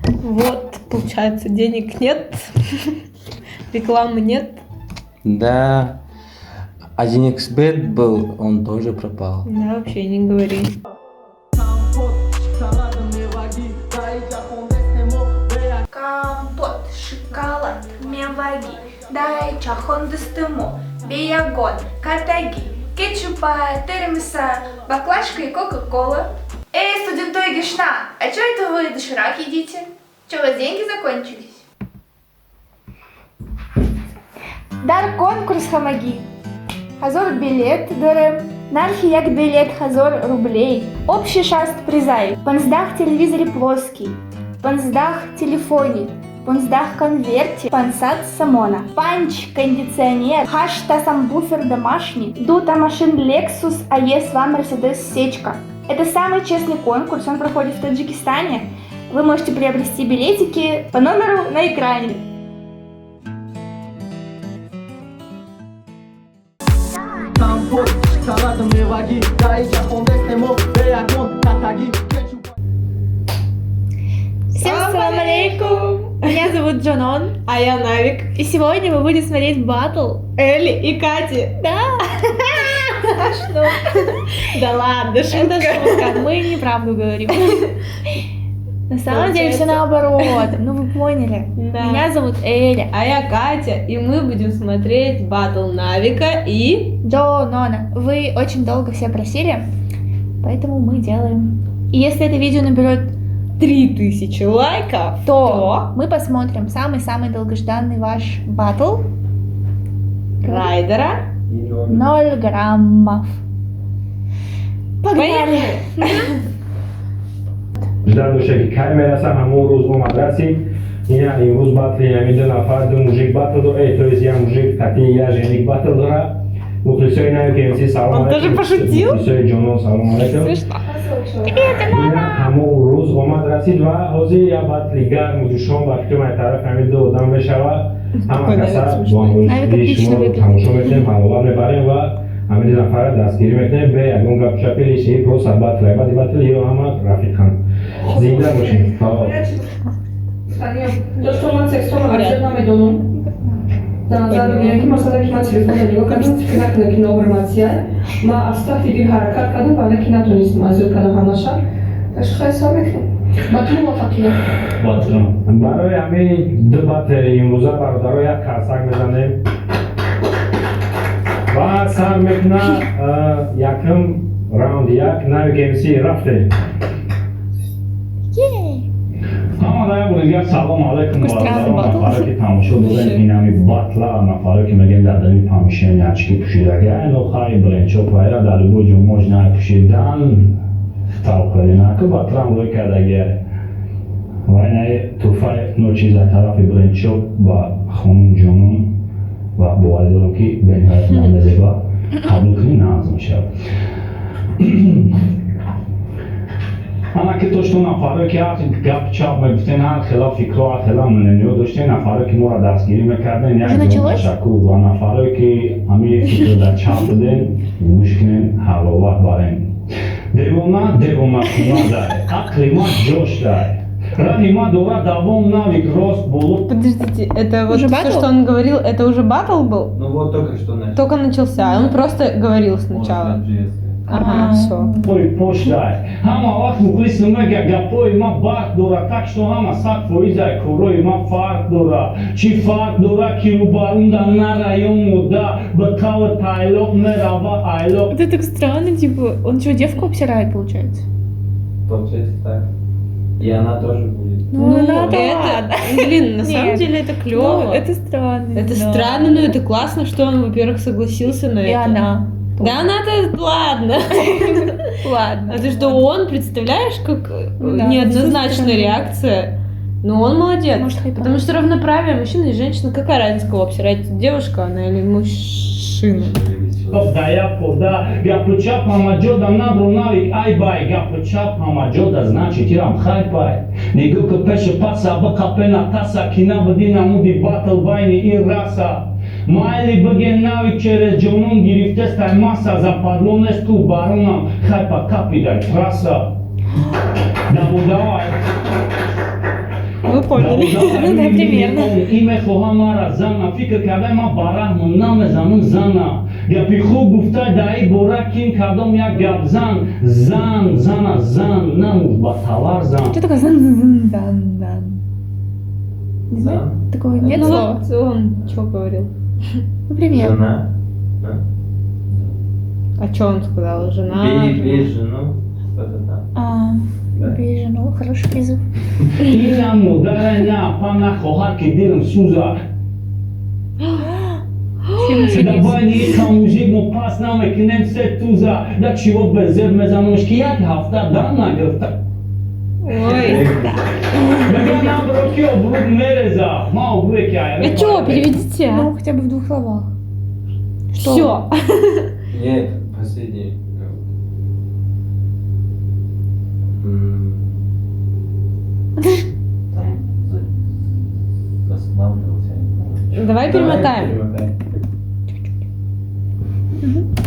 Вот, получается, денег нет, рекламы нет. Да. 1xBet был, он тоже пропал. Да, вообще не говори. Компот, шоколад, мевагӣ, даиҷа хондестемо бея. Компот, шоколад, мевагӣ, даиҷа хондестемо, бе ягон катагӣ, кетчупа, термоса, баклажка и кока-кола. Эй, студентой Гишна, а чё это вы доширак едите? Чё, у вас деньги закончились? Дар конкурс ҳамагӣ 1000 билет дорем. Нархи як билет 1000 рублей. Общий шаст призай: 15 телевизори плоский, 15 телефони, 15 конверти, 500 сомона, панҷ кондиционер, ҳашта самбуфер домашний, дута машин Lexus AES ва Mercedes Сечка. Это самый честный конкурс, он проходит в Таджикистане. Вы можете приобрести билетики по номеру на экране. Компот, шоколад, мевагӣ, даиҷа хондестемо бе ягон катагӣ, кетчуп. Всем салам алейкум! Меня зовут Джонон. А я Навик. И сегодня мы будем смотреть батл Эли и Кати. Да! Что? Да ладно, Это шутка. Шутка, мы неправду говорим. На самом деле все Получается. Наоборот. Ну вы поняли. Да. Меня зовут Эля. А я Катя, и мы будем смотреть батл Навика и Джонона. Вы очень долго все просили, поэтому мы делаем. И если это видео наберет 3000 лайков, то мы посмотрим самый-самый долгожданный ваш батл. Райдера. 0 граммов. Погнали! Ждать доша ки кай мераса, ҳамон рӯз омад, расид. Ина имрӯз батли ҳамин ду нафар, ду мужик батл дора, то есть як мужик қати як женик батл дора. Мухлисои Нави КМС, салом Он тоже алейкум. пошутил? Мухлисои Ҷонон, салом алейкум. Смешно. Ина ҳамон рӯз омад, расид ва ҳозир як батли гарму ҷӯшон ба фикри ман тараф ҳамин ду одам мешавад. Ҳама Такой каса Навик бо смешной. Навик ҳамроҳии отлично шумо выглядит. тамошо мекунем, ҳаловат мебарем ва ҳамин ду нафара дастгирӣ мекунем бе ягон гапу чапи лишний, просто батл, баъди батл ё ҳама рафиқанд. Зинда бошем. То, что ман сексуал вообще намедонам. Дар назар мегирам, ки масалан, ки ман телефонро нигоҳ кардам, фикр накунам, ки номер ман аз таҳти дил ҳаракат кардам, вале ки натонистам аз ёд кардам ҳамаша. Так что хеле сар мекунам. Ба ту муваффақият. Барои ҳамин ду батлери имрӯза, бародаро, як карсак мезанем ва сар мекуна якум раунд як Навик МС, рафтем. Ҳама як бори дигар салом алайкум, Какой странный бародарон, батл. нафаре ки тамошо дорем инами батла, нафаре ки мегӯем дар дами помещение очки пӯшидаги, айно хай бренчо пайра дар любой ҷо можно пӯшидан, тавқалинаку батлам рӯй кардаги ва инаи тӯҳфаи ночиз аз тарафи бренчо ба хонум Ҷонон ва боварӣ дорам, ки бениҳоят намезеба, қабул кунӣ, нағз мешавад. Ана ки то что нафаре ки ҳар гап чап мегуфтен, ҳар хела фикро, ҳар хела мнениё доштен, нафаре ки моро дастгирӣ мекарден, як Уже ҷон началось? ташаккур ва нафаре ки ҳамин фикр дар чап буден, гӯш кунен, ҳаловат барем. Девона девонакунадай, ақли ма ҷош дай, раҳи ма дора давом, Навик рост боло. Подождите, это вот Уже все, батл? Что он говорил, это уже батл был? Ну вот только что начал. Только начался. Он просто говорил сначала. Можно приветствие. Ага, все. Ой, поштай ҳама вақт мухлис мега, гапои ма барқ дора, так что ҳама 100%-ай корои ма фарқ дора. Чӣ фарқ дора, ки рӯбарунда нара ё мода ба қавр тайлоқ мерава айлоқ. Это так странно, типа, он что, девку обсирает, получается? Получается так. И она тоже будет. Ну, она-то Это, ладно. блин, на самом Нет. деле это клево. Ну, это странно. Это да. странно, но это классно, что он, во-первых, согласился на И это. она. Да она-то ладно. Ладно. А ты что, он, представляешь, как Ну да, неоднозначная с той стороны. Реакция. Но он молодец. Может, хайпанул. Потому что равноправие мужчины и женщины, какая разница, кого обсирать, девушка она или мужчина? Да як пода гапу чап ҳама ҷода набро, Навик ай бай, гапу чап ҳама ҷода, значит ирам хайпай. Нигоҳ ку пеши паса, биқапена таса, ки набуди намуди батл байни ин раса. Майли биге, Навик через Ҷонон гирифтестай маса, западло нест ку баронам, хайпа капидай трасса. Даву давай. поняли. Ну да, примерно. И мехоҳам мара зана, фикр кардай ман бараҳмам намезанам зана, гапи хуб гуфта даи бора ким кардом як гапзан, зан зана зан намуд ба тавар зан. Что такое зан зан зан зан? Не знаю. Зан? Такого нет Ну слова. вот он что говорил? Ну, примерно. Жена. Да? А что он сказал? Жена? Бей, Жена. бей жену. Что-то там. А, Да. бей жену, хороший призыв. Ина модарай, на апа, на хоҳар, ки дилам сӯза. Давай мужик мо пас намекунем се туза, да чиво безеб мезанамш, ки як ҳафта дам нагирифта. Ой. Мегӯям, набро, ки обрӯд мереза, ман обрӯе ки ая. А что, переведите, а? Ну, хотя бы в двух словах. Что? Все. Нет, последний. Там останавливался, я не помню. Давай перемотаем. Перемотаем.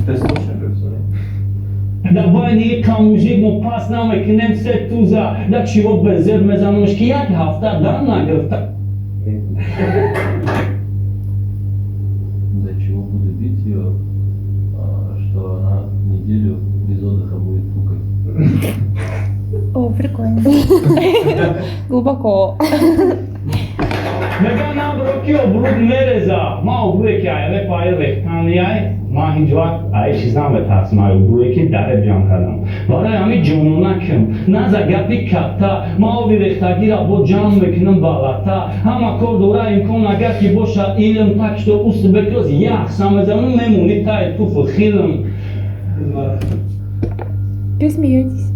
Ты слушаешь просто, нет? Давай мужик мо пас намекунем се туза, да чиво безеб мезанамш, ки як ҳафта дам нагирифта. Нет. За чего буду бить ее, что она неделю без отдыха будет пукать. О, прикольно. Глубоко. Мегӯям, набро, ки обрӯд мереза, ман обрӯе ки аяре паи рехтанияй, ман ҳеҷ вақт ай чиз наметарсам, ай обрӯе ки дареб ҷамъ кардам барои ҳамин ҷононакм наза гапи катта, ман оби рехтагира бо ҷамъ мекунам балата, ҳама кор дора имкон, агар ки боша илм, так что ус бекроз яхса мезанам, мемонӣ таи туфу хилм. Чего смеетесь?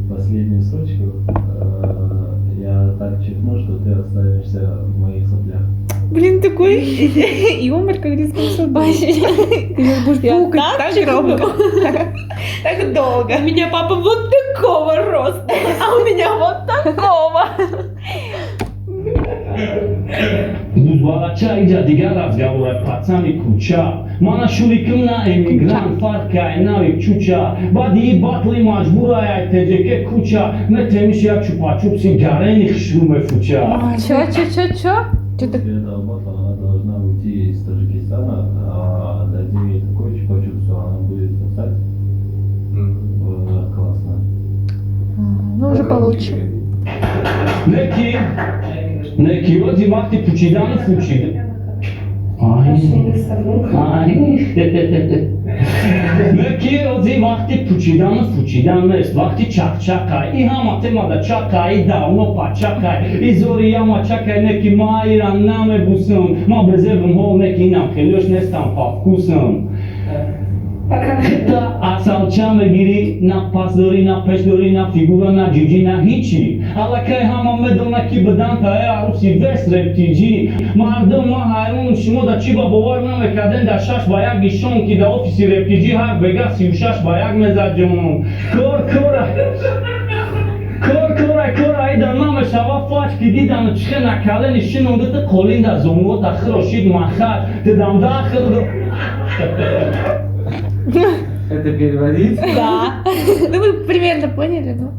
Последнюю строчку я так чихну, что ты останешься в моих соплях. Блин, такой юмор, как в детском саду. Ты сейчас будешь Я пукать так так громко. Так долго. У меня папа вот такого роста, а у меня вот такого. Бузбалача, иҷа дигар разговора, пацани кӯча, мана шурикм на эмигрант, фарқ кай нави чуча, баъди и батли маҷбура ай теҷеке куча метемиш, як чупачупси гарени хушрӯ мефуча. Чё, чё, чё, чё? Что-то После этого батла она должна уйти из Таджикистана, а дадим ей такой чупа-чупс, что она будет сосать. Классно. Ну, уже получше. Неки неки ози вақти пучидану фучида. Ай. Ай. Неки ози вақти пучидану фучидан нест, вақти чақчақай, и ҳама темада чақай, и давно пачақай, и зори яма чакай, неки ма ира намебусам, ма безебам ҳол, неки инам хелёш нестам по вкусам. Хита асалча мегирӣ, на пас дорӣ, на пеш дорӣ, на фигура, на ҷиҷӣ, на ҳичи, аллакай ҳама медона, ки бидан таи арӯси вес рептиҷӣ. Мардум, ма ҳайронам, шумо да чӣ ба бовар намекардем дар 6-1 ишон, ки дар офиси рептиҷӣ ҳар бега 36-1 мезад ҷонон. Кор кора, кор кора, кора ида намешава фач, ки дидану чихе накалени шинонда ти қолинда зонуота хирошид махач дидам дахил. Это переводить? Да. Ну, вы примерно поняли, ну,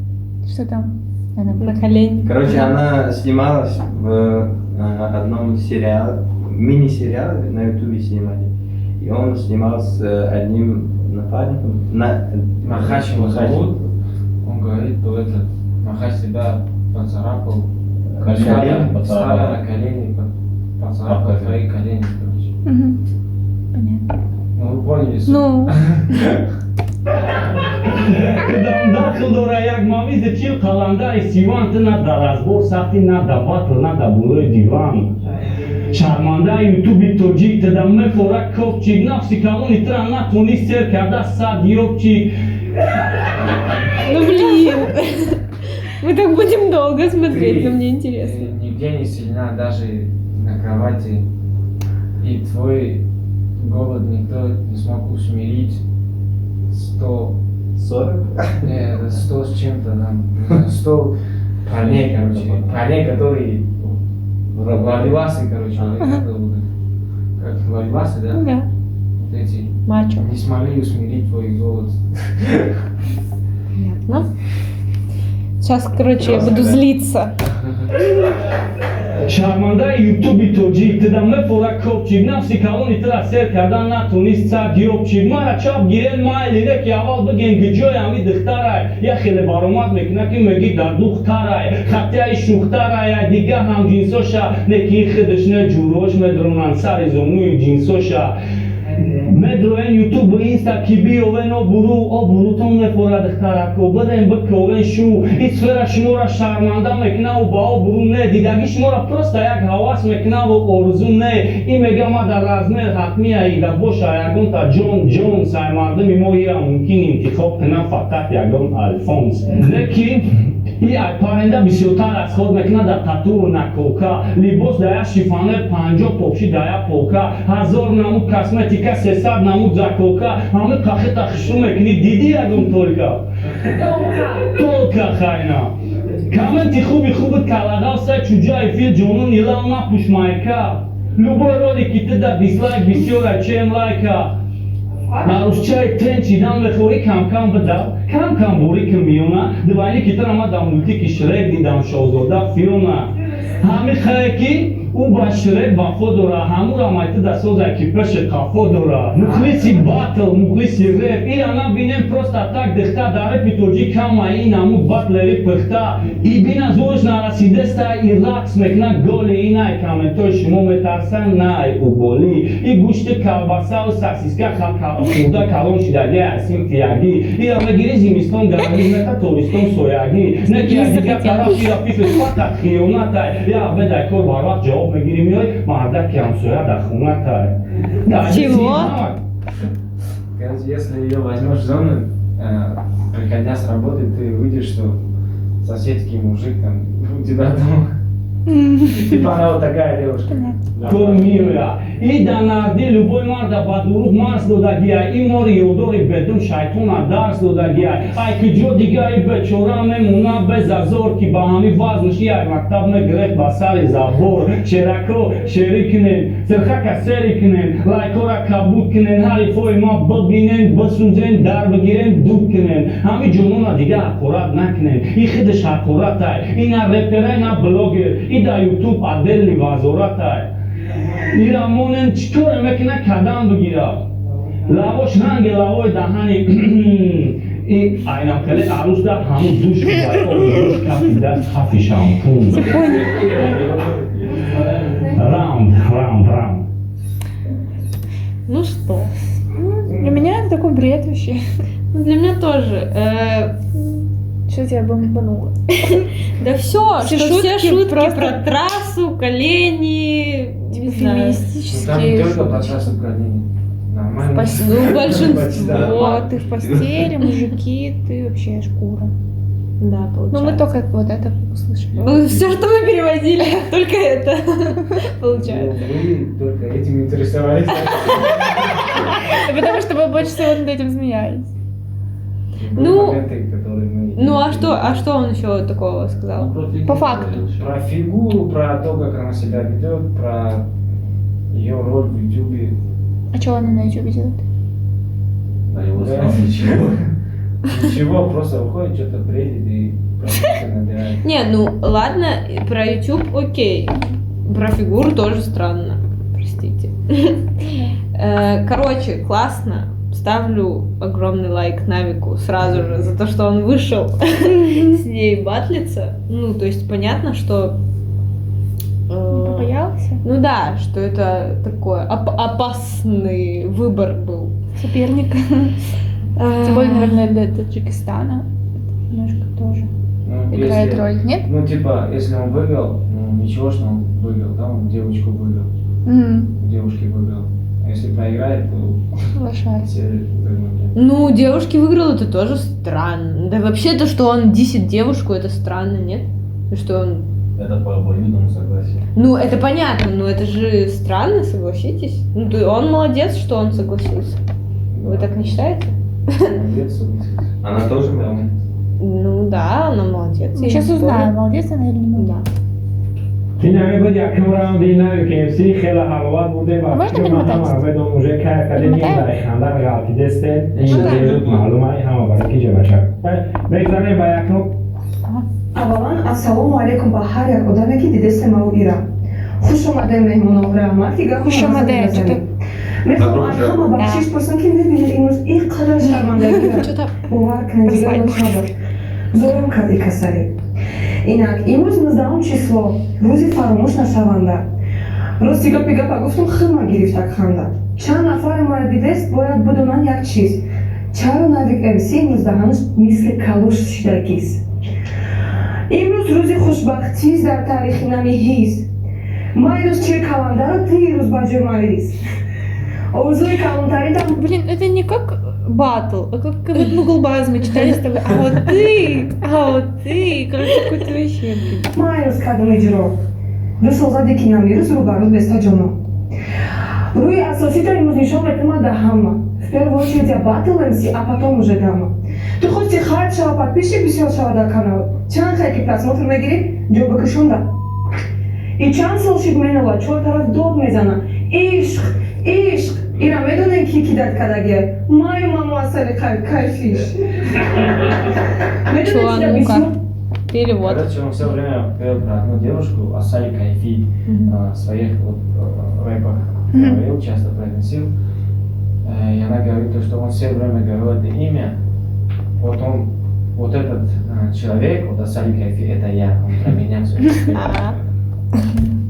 что там? Она На колени. Короче, она снималась в одном сериале, мини-сериале на Ютубе снимали. И он снимал с одним напарником. Махач его Махач. зовут. Он говорит, то этот Махач тебя поцарапал. Колени Ставя, поцарапал. ставя на колени, поцарапал Ага. твои колени, короче. Мгм. Понятно. Ну вы поняли суть. Ну, Кадам дахл дора як мавизи чил қаландари сиван, ту на дар разбор сахтӣ, на да батл, на да болои диван. Шармандаи ютуби тоҷик, туда мефора ковчик, нафси калони тура натонӣ сер карда сад ёбчик. Ну блин. Мы так будем долго смотреть, Ты, но мне интересно. Нигде не сильна, даже на кровати. И твой голод никто не смог усмирить. 100, 40? не, 100 с чем-то там, не знаю, 100 парней, короче. Парней, которые ловеласы, короче, вот эти, как зовут их? Как ловеласы, да? Ну да. Вот эти Мачо. не смогли усмирить твой голод. Понятно. Сейчас, короче, я буду Просто, да. злиться. Шармандаи Ютуби тоҷик, тида мефора копчик, нафси калони тира сер кардан натонист сад ёбчик. Мара чап гирен, майли, не ки аввал биген гиҷои ҳами духтарай. Я хеле баромад мекуна, ки меги дар духтарай, хаттияи шухтарай, ай дига ҳамҷинсоша, не ки хидаш не, ҷурош медронанд сари зонуи ҷинсоша. Медроен Ютубу Инста, ки биёвен обурӯ, обурӯтон мефора, духтарако, бирен биковен шу. Ин сфера шуморо шарманда мекунаву ба обурӯ не, дидагӣ шуморо просто як ҳавас мекунаву орзу не. Ин мега ма дар размер ҳатмия ида боша ягонта Ҷон Ҷонс. Ай мардуми мо ира мумкин интихоб кунам фақат ягон Алфонс, не ки и ай паренда бисёртар аз худ мекунад дар татуру наколка, либос дар як шифонер, 50 попши дар як полка, 1000 намуд косметика, 300 намуд заколка. Ҳами қахита хушрӯ мекунӣ, дидӣ ягон толка толка хайна. Комменти хуби хубит калагавса, чуҷаи фил ҷонун илав напуш майка. Любой ролики ты да дизлайк бисёра, чем лайка. Арӯсчаи тен чидан мехоҳӣ, камкам бидав, кам-кам борӣ ки миёна. Дувайни ки тара ма дар мультики Шрек дидам, шоҳзода Фиона. Ҳами хае ки ӯ ба Шрек вафо дора, ҳамура майти дасоза, ки пеши қафо дора. Мухлиси батл, мухлиси реп, ира набинем просто так дихта. Дар репи тоҷик кама ин намуд батлери пихта. И бина зӯрш нарасидеста, и рақс мекуна голи. Инай комментои шумо метарсан, най уболӣ. И гӯшти колбасаву сосиска хӯрда калон шидаги, аз синфиягӣ. Ира мегири, зимистон гармӣ мета, тобистон соягӣ. Не ки аз дигар тараф ира фикр фақат хиёнатай. Я бедай кор барвақт ҷавоб мегири, меой мардаки ҳамсоя дар хонатай. Чего? Короче, если ее возьмешь в зону, приходя с работы, ты увидишь, что соседский мужик там у тебя дома. Типа она вот такая девушка. Кор меоя и дар нарди любой марда ба дурӯғ марз додагия. И мори ёдори бедум шайтона дарс додагия. Ай куҷо дигари бечора мемона безазор, ки ба ҳами вазнаш ай мактаб мегирефт ба сари забор. Шерако шерӣ кунен, сирхака сери кунен, лайкора кабуд кунен, ҳарифои ма бибинен, бисӯзен, дар бигирен, дуд кунен. Ҳами ҷонона дига ҳақорат накунен, и худаш ҳақоратай. И на реперай, на блогер, и дар Ютуб отдельный вазоратай. Ира монен, чӣ коре мекуна, кадам бигира, лавош ранги лавои даҳани. И айнам хеле арӯс дар ҳамун душ душ, кафи даст, хафи шампун. Раунд, раунд, раунд. Ну что? Для меня это такой бред вообще. Ну, для меня тоже. Что тебя бомбануло? Да все, Все что все шутки шутки просто- про трассу, колени, не знаю. Ну, там не Феминистические только про шуточки. трассу колени. Нормально. Ну, большинство. Вот, ты в постели, мужики, ты вообще шкура. Да, получается. Ну, мы только вот это услышали. Ну, все, что мы переводили, только это получается. Ну, вы только этим интересовались. Потому что мы больше всего над этим смеялись. Были Ну, моменты, которые мы... Ну, а что он еще такого сказал? Ну, про фигуру По факту. говорил ещё. Про фигуру, про то, как она себя ведет, про ее роль в Ютубе. А что она на Ютубе делает? А его Да. сам ничего. Ничего, просто выходит, что-то бредит и просмотры набирает. Не, ну ладно, про YouTube окей. Про фигуру тоже странно. Простите. Короче, классно. Ставлю огромный лайк Навику сразу же за то, что он вышел с ней батлиться. Ну, то есть понятно, что... Не побоялся? Ну да, что это такой опасный выбор был. Соперник. Тем более, наверное, для Таджикистана. Это немножко тоже Ну, играет если- роль, нет? Ну, типа, если он выиграл, ну, ничего, что он выиграл, да, он девочку выиграл, девушки выиграл. А если проиграет, то Лошадь. все загнут. Ну, девушки выиграл, это тоже странно. Да вообще то, что он дисит девушку, это странно, нет? Что он... Это по обоюдному согласию. Ну, это понятно, но это же странно, согласитесь. Ну, то он молодец, что он согласился. Вы так не считаете? Молодец, согласился. Она тоже молодец. Ну да, она молодец. я Сейчас не спорю. узнаем, молодец она или не молодец. Да. Ин ҳамин буд якум раунди нави КМС. Хеле ҳаловат бурдем ва Можно фикр ман перемотать? ҳама медонам, уже кайф кардем, ин Перемотаем? дар хандар ғалтидестем. Ин Ну да. маълума, ҳама барои ки ҷабача мегзанем ба якум. Аввалан, ассалому алайкум ба ҳар як одаме, ки дидесте маву ира. Хуш омадем, меҳмоно, раҳмат, ки гапи Хуш омадем. Мехоҳам аз ҳама бахшиш пурсам, ки мебинед, имрӯз ин қадар шармандагӣ, бовар кунед, дигар набуд, зорам кард и касалӣ. Инак, имрӯз 19-ум число, рӯзи фаромӯш нашаванда. Рости гапи гапа гуфтум, хелма гирифтак ханда. Чанд нафаре мара дидест, бояд бидонанд як чиз: чаро Навик МС имрӯз даҳанаш мисли калош шидагист. Имрӯз рӯзи хушбахтист дар таърихи нами ҳиз. Ма ирӯз чир каландаро, ту ирӯз ба ҷой мариз. Орзуи калонтаринам. Блин, это не как батл, а как вот мы Гулбаз мы читали с тобой, а вот ты, а вот ты, короче, какой-то вообще, блин. Ма ирӯз кардам иҷро. Ду сол заде ки намирӯз рӯбарӯз беста ҷоно. Рӯи асосиро имрӯз нишон метима да ҳама. В первую очередь я батл МС, а потом уже дама. Ту хости харҷ шава, подписчик бисёр шава дар канал. Чанд хай ки просмотр мегирӣ, ҷо бикушонда. И чанд сол шид менола, чор тараф дод мезана. Ишқ, ишқ, ира медонем, ки кидать кардагия. Маю мамо асали кайфиш. Чё, ну-ка. Перевод. Короче, он все время пел про одну девушку, Асали Кайфи, в своих вот рэпах говорил, часто произносил. И она говорит, то, что он все время говорил это имя. Вот он, вот этот человек, вот Асали Кайфи, это я, он про меня все.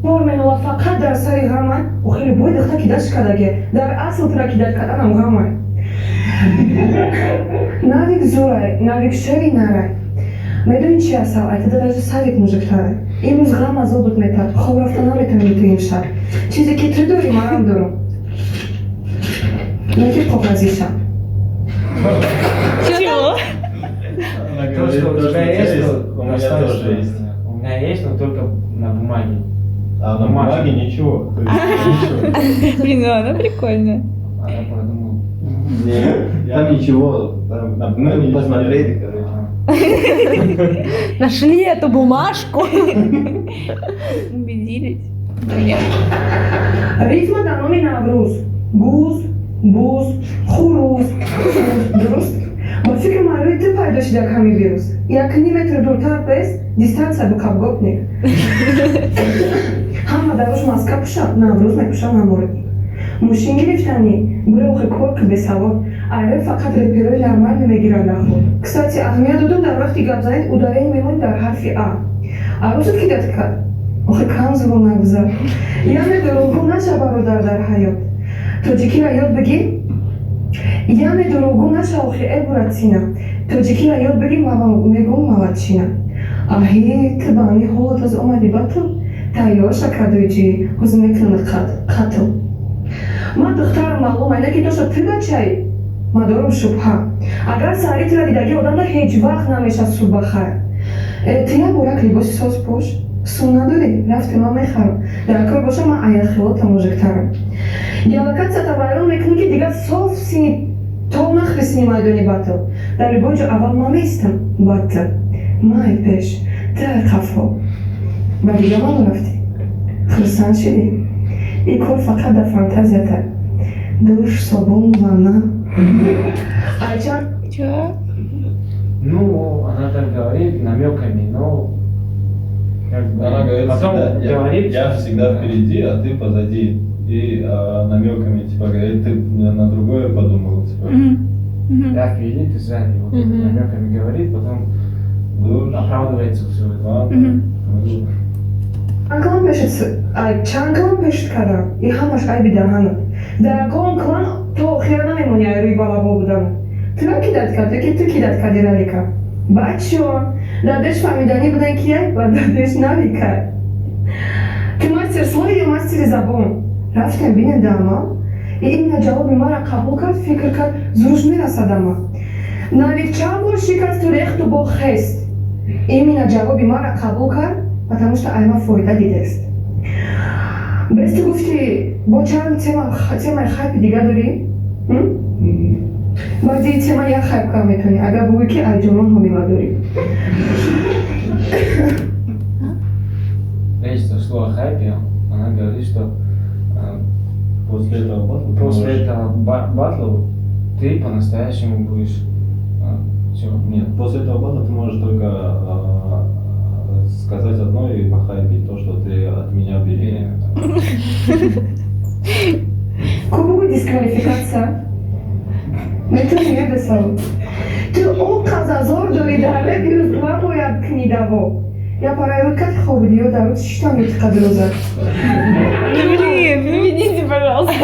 Бор менола, фақат дар сари ғамай. Охири бой духта кидать кардагия. Дар асл тура кидать карданам ғамай. Навик зурай, Навик шери нарай. Медони чи, асал, айтада даже савик мужиктарай. Имрӯз ғам азобут метад, хоб рафта наметавонӣ ту имшаб. Чизе ки ту дорӣ, манам дорам. Неки коғазиша. Чего? То, что у тебя есть, у меня тоже есть. У меня есть, но только на бумаге. А на бумаге ничего. То есть ничего. Блин, ну она прикольная. А я подумал. Нет, там ничего, там На бумаге мы ничего посмотрели, нет. короче. Нашли эту бумажку. Убедились. Нет. Рифма дар номи Наврӯз. Гуз, буз, хурӯз, дуруст? Ба фикри ман, рӯи ту пайдо шуда ками вирус. Якним метр дуртар бес, дистанция букаб, гопник. Ҳама дарош маска пӯшад, Наврӯз мепӯшад намордник. Мошин гирифтанӣ, буре охи кор ки бесавод. Айрӯ фақат реперои нормально мегиранд наход. Кстати, аҳамият додум, дар вақти гап занед ударение мемонед дар ҳарфи А. Арӯсат кидать кард? Охи кам зуру нагузар. Яъне дурӯғгӯ наша, бародар, дар ҳаёт. Тоҷикиро ёд бигир. Яъне дурӯғгӯ наша, охи э буратина. Тоҷикиро ёд бигир, мегӯм молодчина. Аҳи, ту ба ҳамин ҳолат аз омадӣ ба ту? Тайёр ша, кадои ҳозир мекунамат қатл. Ман духтарам маълум, айна ки доша ту бачаи. Ман дорам шубҳа. Агар саҳари тура дидаги одамда ҳеҷ вақт намешад субҳ бахайр. Ту як бор як либоси соз пӯш. Сум надорӣ? Рафте, ман мехарам. Дар кор боша, ман аяхилота мужиктарам. Геолокатсията вайрон мекунӣ, ки дигар соф сини то нахри сини майдони батл. Дар любой ҷо аввал ман меистам, баъд ту. Ман ай пеш, ту ай қафо. Ба дига мано рафтӣ. Хурсанд шидӣ? Ин кор фақат дар фантазията. Душ, собун, ванна. Айчан Чё? Ну, она так говорит намеками, но как бы Она говорит, потом всегда, говорит, я всегда впереди, а ты позади. И намеками, типа, говорит, ты на другое подумал, типа. Я впереди, ты сзади. Вот это Мгм. намеками говорит, потом Душ, оправдывается все это. ванна. Чанд клан пешит, ай чанд клан пешит кардам. И ҳамаш айби даҳанат. Дар ягон клан то охира намемонӣ, ай рӯи балабол буданат. Тура кидать кард, ё ки ту кидать кардӣ ралика? Бачо, дар деш фаҳмиданӣ будан ки яй ва дар деш навика. Ту мастер слови ё мастери забон? Рафтем бинем дар амал. И именно ҷавоби маро қабул кард, фикр кард, зуруш мерасад ама. Навик чанд бор шикасту рехту бо хест. Именно ҷавоби маро қабул кард, потому что айма фоида дидест. Бес, ту гуфти, бо чанд тема, темаи хайпи дига дорӣ? Баъди тема як хайп кар метавонӣ, агар бугӯӣ, ки айҷонон ҳомила дорӣ. Речь зашла о хайпе, она говорит, что После этого батла ты после можешь- этого батла ты по-настоящему будешь чё? Нет, после этого батла ты можешь только сказать одно и похайпить то, что ты от меня беременна. Ку дисквалификация? Метавонӣ бесавод. Ту он қазазор дорӣ дар реп, ирӯз набояд кунӣ даво. Я парай рӯд кати хобидӣ ё дар рӯд шиштам ютиқади рӯза. Ну блин, ну ведите, пожалуйста.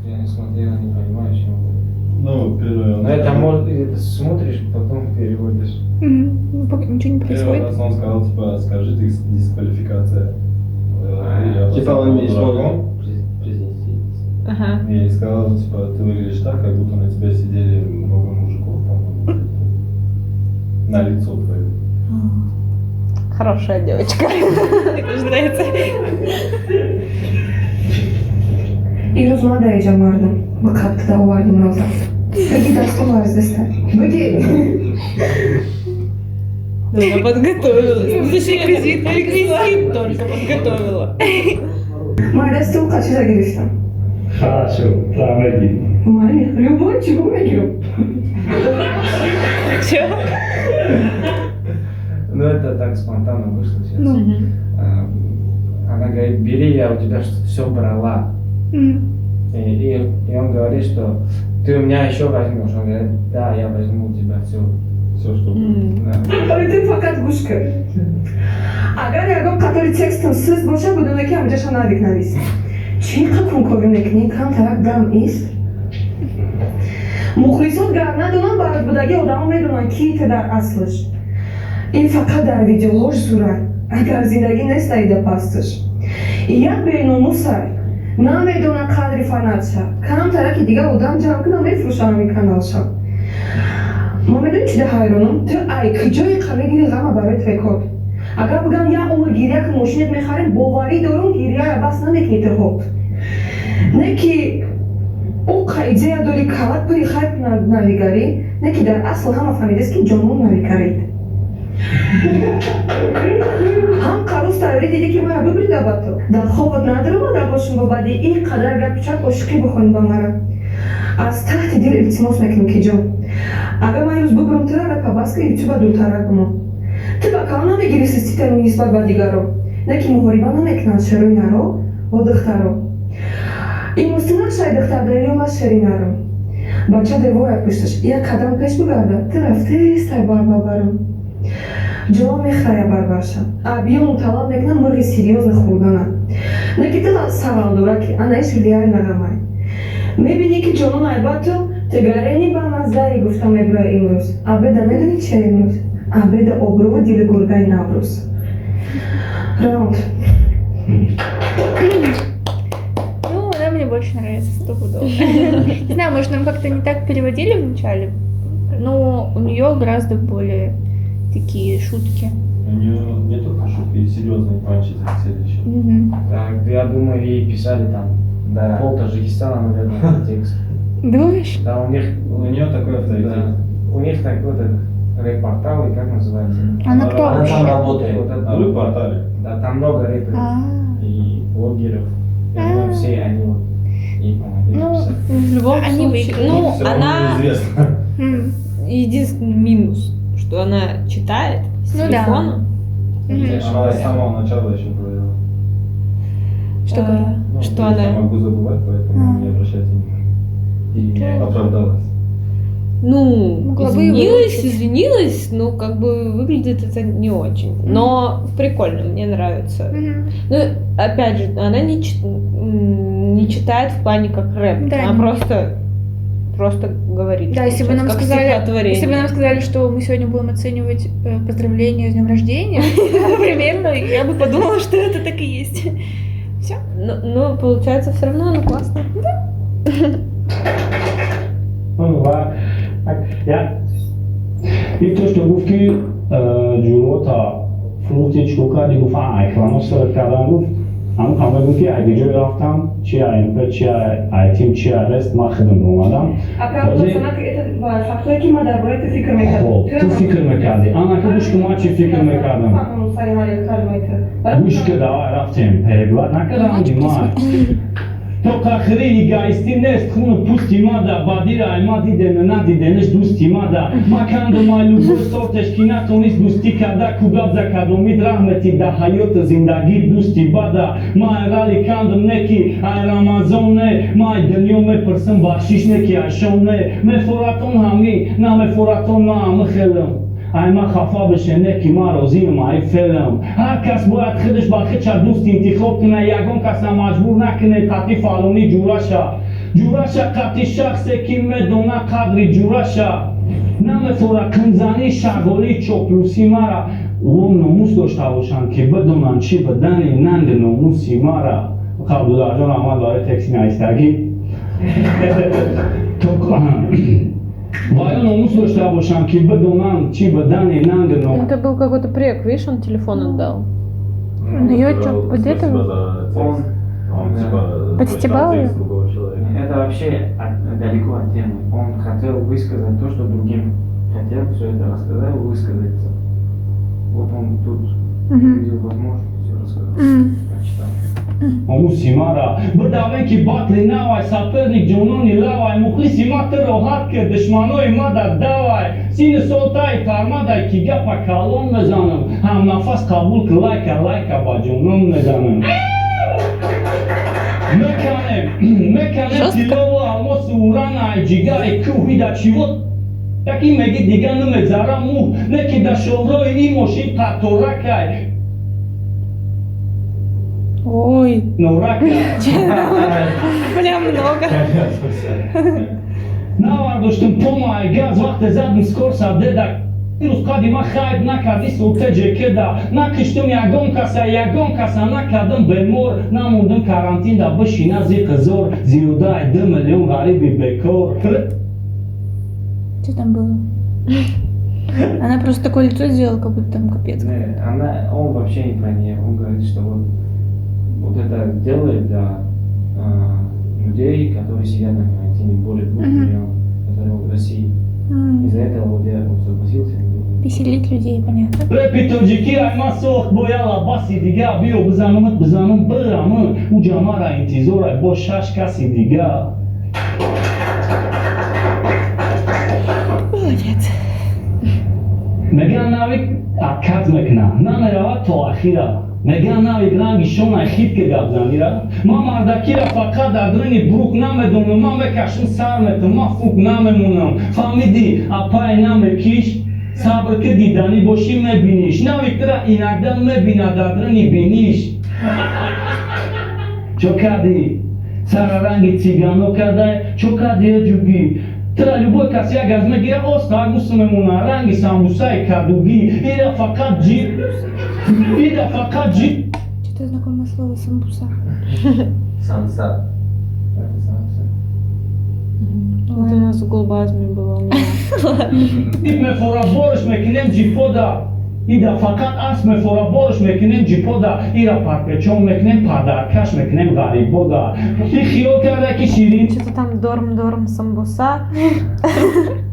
Я не смотрела, не понимаю, о чем говорит. Ну, первое, он Но это сказал- может, это смотришь, потом переводишь. Ну, пока ничего не Первый происходит. раз он сказал, типа, скажи дисквалификация. Я Типа поставил он не смог дураком. произнести. Ага. И сказал, типа, ты выглядишь так, как будто на тебя сидели много мужиков, по-моему. На лицо твое. Хорошая девочка. Мне тоже нравится. Ирӯз ман дар иҷа мардум ба қабтида овардим роза. Бигӣ дастон ларзиста. Бигӣ. Она подготовилась. Ну, точнее, реквизит, реквизит только подготовила. Ман дасти ӯ чиза гирифтам. Хорошо, трамеги. Майли, любой чего мегирам. Чё? Ну, это так спонтанно вышло сейчас. Ну. Она говорит, бери, я у тебя все брала. И он говорит, что ты у меня еще возьмешь. Он говорит, да, я возьму у тебя все. Все, что будет. Да. Ори ту фақат гӯш кун. Агар ягон қатори текстам сиз боша, будона ки ҳамҷаша навик навис. Чӣ қа кунковӣ мекунӣ? Камтарак дам ист. Мухлисот гар надонанд, барот будаги одамо медонанд, ки ту дар аслаш. Ин фақат дар видеоҳош зурай. Агар зиндагӣ нест аида пасташ. Як беномусай. Намедона қадри фанатша. Камтараки дигар одам ҷамъ кунам мефурӯшам ҳамин каналша. Ма медонӣ чида ҳайронам? Ту ай куҷое қа мегирӣ ғама барои трекот? Агар бигам як умр гиря ки мошинет мехарем, боварӣ дорум гиряра бас намекунӣ ту ҳот. Не ки ӯ қа идея дорӣ калат пури хайп навигарӣ, не ки дар асл ҳама фаҳмидааст ки ҷонон навигарид. Ҳам қарӯз тайёрӣ дидӣ ки мара бибрида ба ту. Дар хобат надаромада бошум ба баъди ин қадар гапи чап ошиқӣ бихонӣ ба мара. Аз таҳти дил илтимос мекунам ки ҷон. Агар ман имрӯз бубурам тура рапа бас ки ютуба дуртарак бимон. Ту ба калон намегирӣ систита нисбат ба дигаро. Не ки муҳориба намекунанд шерои наро бо духтаро. Имрӯз ту нашавӣ духтар дарё ва шери наро. Бача деворай пушташ як қадам пеш бигарда, ту рафтестай бар ба баром. Ҷон мехая барбарша. Абиёну талаб мекунам мурғи серьёзно хӯрдана. Не ки ту савалдора ки анаиш реально ғамай. Мебинӣ ки ҷонон айбату ту гарени ба маззаи гуфта мебурай имрӯз. Абеда медонӣ чия имрӯз? Абеда обрӯву дили гургаи Наврӯз. Раунд. Ну, она мне больше нравится стопудово. Не знаю, может, нам как-то не так переводили вначале, но у нее гораздо более такие шутки. У нее не только шутки, и серьезные панчи залетели еще. Так, я думаю, ей писали там Да. пол Таджикистана, наверное, этот текст. Думаешь? Да, у них... У нее такой авторитет. Да. У них так вот этот рэп-портал, и как называется? Она кто Она там вообще? работает. Вот этот На рэп-портале. Да, там много рэперов А. и блогеров. Я думаю, все они вот ей помогли Ну, написать. В любом Они случае. выиграли. Ну, Всё равно она... неизвестно. Единственный минус, что она читает с Ну да. телефона. Она с самого начала еще говорила. Что говорила? Ну, Что я она? могу забывать, поэтому не обращайте внимания. И оправдалась. Ну, Могла бы и извинилась, выучить. извинилась, но как бы выглядит это не очень. Но прикольно, мне нравится. Ну, опять же, она не читает в плане как рэп. Да, она не- просто говорит. Да, если бы нам как сказали, стихотворение. если бы нам сказали, что мы сегодня будем оценивать поздравления с днем рождения, примерно, я бы подумала, что это так и есть. Все? Ну, получается, все равно оно классно. Ну, ва я ин то что гуфт ки ҷурота фрукти чико карди, гуфт айхлано сарат кардам, гуфт ҳамун ҳама гуфт ки агар ҷой рафтам, чи АМП, чи айтим, чи арест, ман худам омадам. Фактое ки ман дар бораи ту фикр мекардам. Хоб, ту фикр мекардӣ, анака гӯш ки ман чӣ фикр мекардам, гӯш ки давай рафтем, перебивать накардам, ман. То қахри эгоистӣ нест хуну пӯсти мада, бадира ай ма дидене, надиденеш дӯсти мада. Ма кандум ай любой сортеш, ки натонист дӯстӣ карда, кӯгаб за кадомид раҳмети да ҳаёту зиндагӣ дӯсти бада. Ма ай рали кандум, не ки ай Рамазон, не. Ма ай дунё мепурсам бахшиш, не ки ай шом, не. Мефуратон ҳамӣ, намефуратон, ма ҳамӣ хелам. Ай ма хафа беше, не ки ма розиам ай фелам. Ҳар кас бояд худаш ба худша дӯст интихоб кунад, ягон каса маҷбур накунед қатъи фалонӣ ҷураша. Ҷураша қатъи шахсе, ки медона қадри ҷураша. Намефора қинзанӣ, шағолӣ, чоплусӣ мара. Ӯ номус дошта бошанд, ки бидонанд чӣ бидани нанги номуси мара. Абдуллаҳҷон, раҳмат барои тексти навистагӣ. Ва ё номус дошта бошанд, ки бидонанд чӣ бидани нанги. Это был какой-то прек, видишь, он телефон отдал. Ну, её чё, Сказал вот спасибо этого? за текст. Он, типа, Подстебал прочитал её? текст другого человека. Это вообще далеко от темы. Он хотел высказать то, что другим хотел все это рассказать, высказаться. Вот он тут Мгм. увидел возможность, все рассказал. Прочитал. Номуси мара. Бидавем, ки батли навай, соперник ҷонони лавай, мухлиси ма, ту роҳат ки душманои ма дар давай. Сини солтаи тармадай, ки гапа калон мезанам, ҳамнафас қабул ки лайка, лайка ба ҷонон мезанам. Меканем, меканем Жёстко. тиллову алмосу уран ай ҷигари кӯҳ. Ида чиво яки меги, дига намегзара мӯ, не ки да шоҳрои ин мошин қаторакай. Ой, Норакай. прям много. Навардоштум пома ай газ, вақте задм скорса деда. Рӯз қади ма хайб накарди султе кеда. Накиштум ягон каса, ягон каса накардам бемор, намондум карантинда бишина зиқи зор, зиёдаи 2 миллион ғариби бекор. Что там было? Она просто такое лицо сделала, как будто там капец. Не, он вообще не про нее. Он говорит, что вот это делает для людей, которые сидят на карантине, более двух Мгм. миллионов, которые в России. Из-за этого вот я вот согласился. Веселить людей, понятно. Рэпи тоҷикӣ ай ма сохт бо яла баси дига. Биё бизанумат, бизанум бирамы, уҷа мара интизорай бо шаш каси дига. Молодец. Меган навик откат мекуна, намеравад то ахира. Меган навик ранги шонай хит ки гап занира. Ман мардакира фақат дар дурини брук намедонам, ман мекашам, сар метам, ман фук намемонам. Фаҳмидӣ, апай, намекиш, сабр ки, диданӣ бошӣ, мебиниш. Навик тира инакда мебина дар дурини биниш. Чо кардӣ, сара ранги цигано кардай? Чо кардӣ, ҷугӣ? Тира любой кас як газ мегира, оста гусу мемона, ранги самбусаи кадугӣ. Ира фақат ҷи, ира фақат ҷи. Что-то знакомое слово самбуса. Самса. Это самса. Вот у нас в Гулбазме было у меня. Мефора, борш мекунем ҷипода. Ида фақат асп мефора, борш мекунем ҷипода. Ира парпечон мекунем, падаркаш мекунем ғарибода. И хиёл карда, ки ширин. Что-то там дорм-дорм самбуса.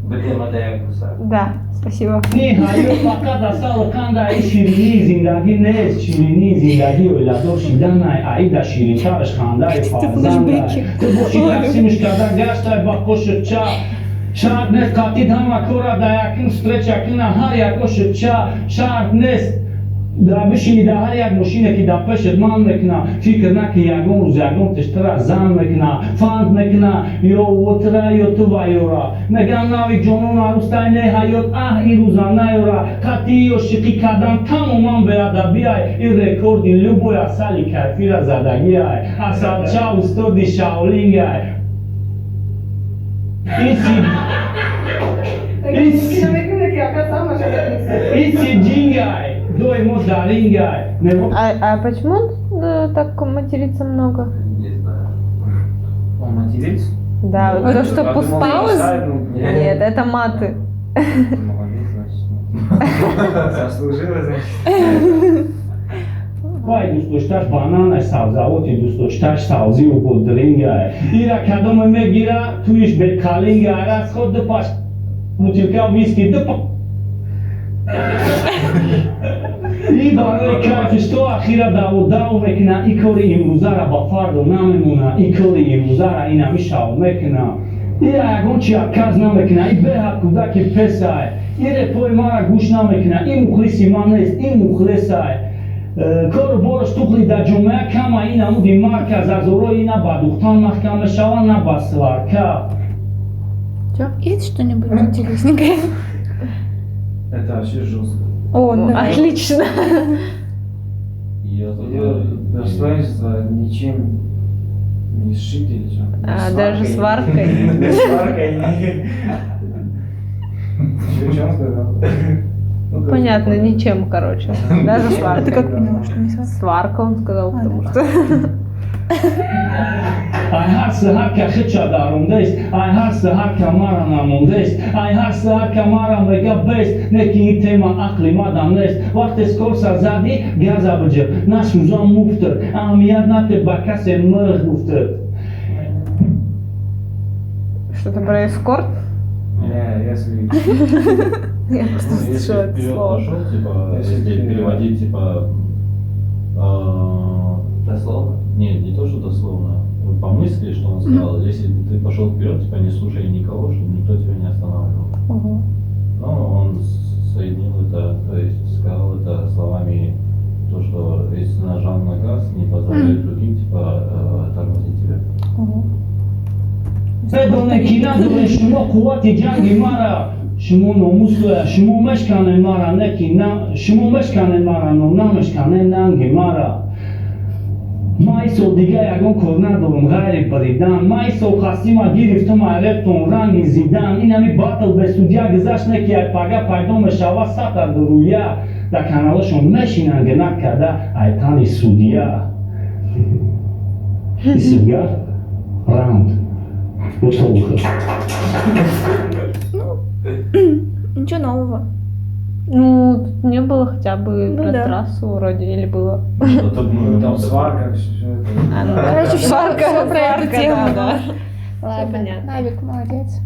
Блин, надо я кусаю. Да, спасибо. Ни ҳаёт фақат асалу қанда, и ширинии зиндагӣ нест. Ширинии зиндагӣ оиладор шиданай, аида ширинтараш хандаи фарзандай. Ту боши тақсимиш карда гаштай ба қошиқча. Шарт нест қатид ҳама кора да якин встреча кина ҳар як қошиқча. Шарт нест да бишини да ҳар як мошине, ки дар пешет ман мекуна. Фикр наки, ягон рӯз ягон тиштара зан мекуна, фанд мекуна ё отра, ё ту ва ёра. Меган нави ҷонон арӯстай, не ҳаёт аҳ ин рӯза наёра. Қатъи ошиқӣ кардан тамоман беадабиай. Ин рекорди любой асали кайфира задагиай. Асалча устоди шаолингай. Ин сиҷингай, доимо дарингай. А почему он так матерится много? Не знаю. Он матерится? Да, вот то, что Я думал, пауз. бросает, ну, Нет, это маты. Молодец, значит. Заслужила, значит. Вай дӯстдошташ бананаш, сабзавоти дӯстдошташ савзиву бодрингай. Ира кадоме мегира, туиш бекалингай. Расход ду паш бутилка виски, ду. И барои кайфиш то ахира даву дав мекуна, и кори имрӯзара ба фардо намемона, и кори имрӯзара ина мишав мекуна. И ягон чи отказ намекуна, и беҳад кӯдаки песай, и репои мара гӯш намекуна, и мухлиси ман нест, и мухлисай. Кору бораш тухли дар ҷомеа кама, ин намуди марказ азорои на ба духтан маҳкам мешава, на ба сварка. Есть что-нибудь интересненькое? Это вообще жестко. О, давай. Отлично. Ее Ее достоинство ничем не сшить или что? А, даже сваркой. Не сваркой. Что он сказал? Ну, короче, Понятно, ничем, короче. Даже А ты сваркой. как поняла, что не сварка? Сварка, он сказал, А, потому да. что... Ай ҳар саҳар ка хича дарондест, ай ҳар саҳар ка мара намондест, ай ҳар саҳар ка мара мега бест, не ки ин тема ақли мадам нест. Вақте скорса задӣ, газа биҷир, насӯзан муфтр, аҳамият нате ба касе мирғ гуфтр. Что-то про эскорт? Не, если... Я просто Ну, если услышала это вперед слово. пошел, типа, Если если вперед. переводить, типа, Дословно? нет, не то, что дословно, по мысли, что он сказал, если ты пошел вперед, типа, не слушай никого, чтобы никто тебя не останавливал. Ого. Но он соединил это, то есть сказал это словами, то, что если ты нажал на газ, не позволяй другим, типа, тормозить тебя. Ого. Медоне ки надоред шумо қуввати ҷанги мара, шумо номус шумо мешканед мара, не ки на шумо мешканед мара, но намешканед нанги мара. Ман ин сол дига ягон кор надорам ғайри биридан, ман ин сол қасдима гирифтам ай рептон ранги зидан. Инами батл бе судья гузашт, не ки ай пага пайдо мешава сата дуруя, дар каналашон мешинанд гнат карда ай тани судья. Исибгар раунд. Устолухов. Ну, ничего нового. Ну, тут не было хотя бы Ну про да. трассу вроде, или было? Ну, там сварка, все это. А, ну да. Короче, всё, Сварка, всё про эту сварка, тему. да, да. Ладно, понятно. Навик, молодец.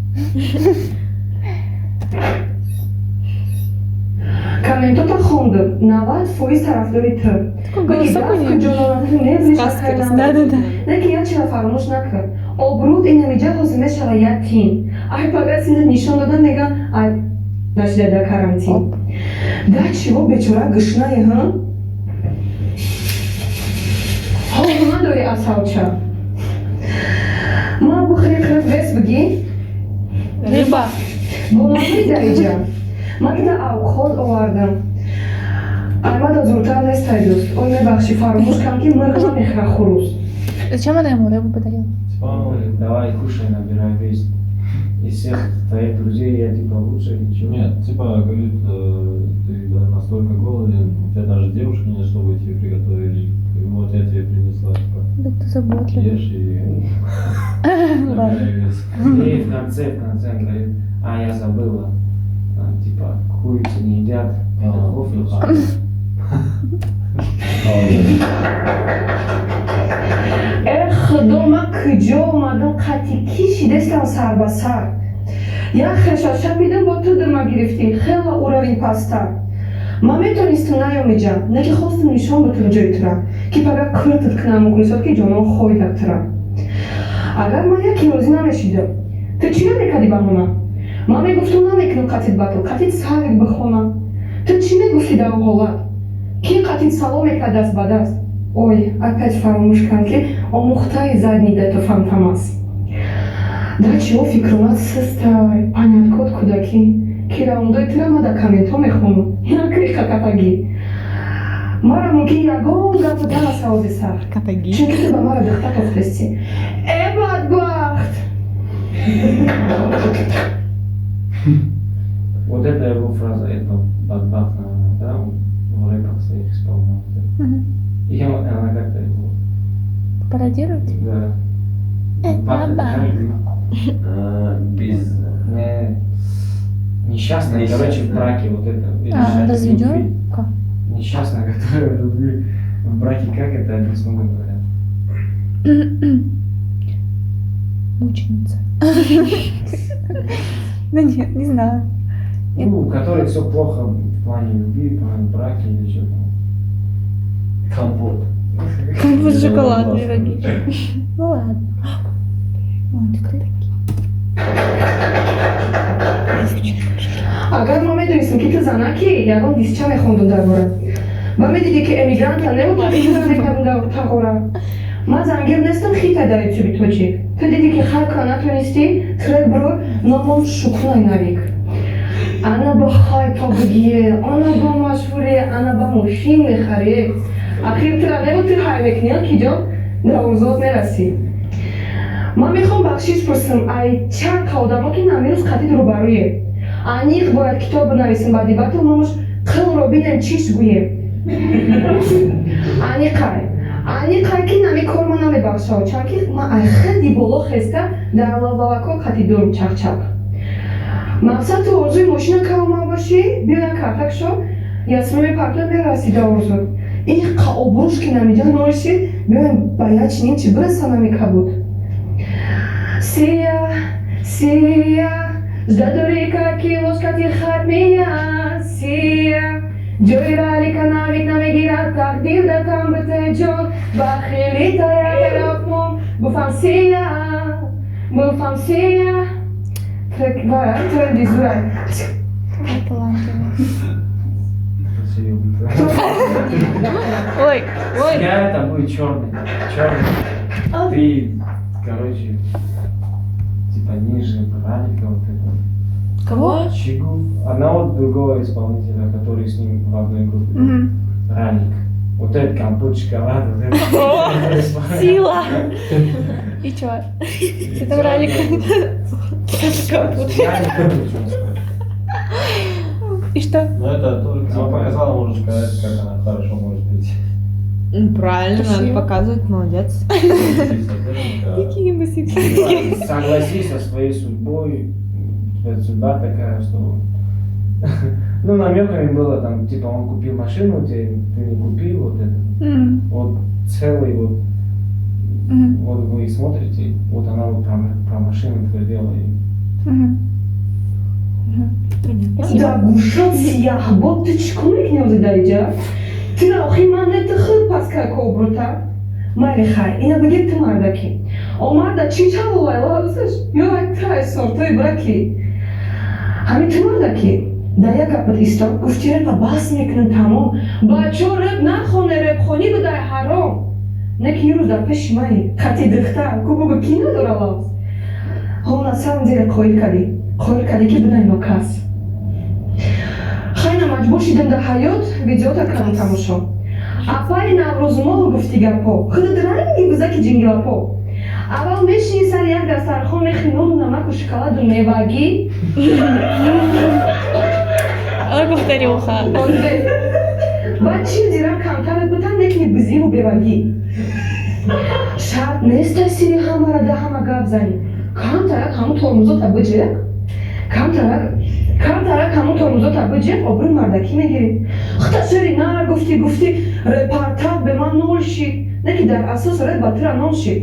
Комментота хондам, 90% тарафдори ту. Такой голосок у нее. Сказки. Да-да-да. Не ки як чиро фаромӯш накард, обрӯд инамиҷа ҳозир мешава як тин, ай пага сина нишон дода меган, ай нашида дар карантин да чиво бечора гушнае ҳа ҳол надори асалча ман бухри қирд вес бигӣ. Рыба. Бо мазаи дариҷа ман кида авқот овардам, аймада зуртар нестай дӯст, ой мебахшӣ, фаромӯш кардам ки мирғ намехӯра хурӯс. Зачем она ему рыбу подарила? Типа, он говорит, давай кушай, набирай вес. Из всех твоих друзей я типа лучше или чего? Нет, типа, говорит, ты да, настолько голоден, у тебя даже девушки нет, чтобы тебе приготовили. И вот я тебе принесла, типа, Да ты заботливый. ешь и набирай вес. И в конце он говорит, а я забыла. А, типа, курицу не едят, это А, кофе. ну, Э худо, ман куҷо омадам, қатъи кӣ шидестам сар ба сар, як хеша шапидам, бо ту дума гирифтӣ, хело уровень пасттар. Ман метонистам наёмиҷам, не ки хостам нишон бутам ҷои тура, ки пага куртат кунам мухлисот, ки ҷонон хоидак тура. Агар ман яке розӣ намешидам, ту чӣ намекардӣ баҳона? Ман мегуфтам намекунам қатит батл, қатит сарик бихона, ту чӣ мегуфтӣ дар он ҳолат? Ки қатит салом мекард даст ба даст? Ой, опять фаромӯш кардам, ки омӯхтаи задний дато фантамас. Да чиво фикрумат систай, поняткот кӯдакӣ, ки раундои тура ма дар комментҳо мехонам, як катагӣ. Мара мумкин ягон гапу дараса ози сар, Катаги. чунки ту ба мара духта тофтестӣ, э бадбахт. Вот это его фраза, это бадбахт, наверное, да? Он в рэпах своих исполнял. Мгм. И она как-то его, Пародирует? да. Э, Бахт, это баба. как? Без... Не, несчастная, Несчастная. короче, в браке вот это. Или А, несчастная в разведён? любви. Как? Несчастная, которая в любви, в браке, как это одним словом говорят? Мученица. Да нет, не знаю. Ну, у которой все плохо в плане любви, в плане брака или что там. Компот. Компот шоколадный, логично. Ну ладно. Вот такие. Агар мо медонистем, ки ту занаки, ягон дисча мехондум дар бора. Ва медидӣ, ки эмигранта немутавонам дар тағора. Ман зангир нестам, хита дар ютуби тоҷик. Ту дидӣ, ки хайка натонистӣ, трек бро, номон шукунай навик. Ана ба хайпа бигие, ана ба машҳурие, ана ба мошин мехарие. Ахир тура небу ту ҳай мекунӣ, ки ҷон дар орзуот мерасӣ. Ман мехоҳам бахшиш пурсам ай чанд ка одамо, ки намирӯз қатид рӯбарӯе. Аниқ бояд китоб бинависем, баъди батл номаш «Қилро бинем, чиш гӯем». Аниқай, аниқай, ки нами кор ма намебахшав, чунки ман ай хелди боло хеста дар лавлавако қатидорм чақчақ. Мақсад ту орзуи мошина кава бошӣ, биё як картак шо, ясмин мепартои, мерасӣ да орзу. Ин қа обрӯш ки намиҷа норишид, биёем ба як чинин чи бираса нами кабуд. Сия, сия, ждадори каки ложкати хатмия, сия. Ҷои ралика навик намегирад, тақдир да тан бите ҷон, ба хели тая тарафмон, буфам сия, буфам сия. Трек, вая, тренди зурай. Талантливый. Ой, ой. Я это будет черный. Черный. Ты, короче, типа ниже Ралика вот это. Кого? Чигу. Одного другого исполнителя, который с ним в одной группе. Ралик. Вот этот компот шоколад, вот этот. Сила. И чё? Что там Ралик? Компот. Я не помню, что он сказал. И что? Ну это только она показала, можно сказать, как она хорошо может петь. Ну, правильно, надо показывать, молодец. Какие мы сексистки. Согласись со своей судьбой. У тебя судьба такая, что... Ну, намеками было там, типа, он купил машину, тебе, ты не купил, вот это. Вот целый вот, вот вы смотрите, вот она вот про машину твердила. И... Да гӯшот сияҳбоб, ту чӣ кор мекунӣ ҳозир дар иҷа? Тира охи ман не ту худ пас кай обрута? Майли, хай, ина бигир, ту мардаки. О марда чӣ чалолай лавзаш? Ё ай тай сортои браки. Ҳамин ту мардаки. Дар як гапат истод, гуфти репа бас мекунем тамом. Бачо реп нахоне, репхонӣ будай ҳаром. Не ки ирӯз дар пеши мани, хати духтар, ку бугу ки надора лавз. Ҳол на самом деле қоил кардӣ. Қоил кардӣ ки будай нокас. Хайна маҷбур шидам дар ҳаёт видеота кардам тамошо. Апаи Наврӯзмоҳ гуфти гапҳо, худат ранги бузаки ҷингилапо. Аввал мешини сари як дастархон, мехӯри нону намаку шоколаду мевагӣ. Ой, повторюха. Баъд 40 дирам камтарат бутан, мекунӣ бузиву бевагӣ. Шарт нест сири ҳамара да ҳама гап занӣ. Камтарак ҳамун тормузота биҷиқ. Камтарак камтарак ҳамун тормузота биҷиқ, обрӯи мардакӣ мегирӣ. Хута шери нар гуфтӣ, гуфтӣ репортал бе ман нол шид. Не ки дар асос реп ба тура нон шид.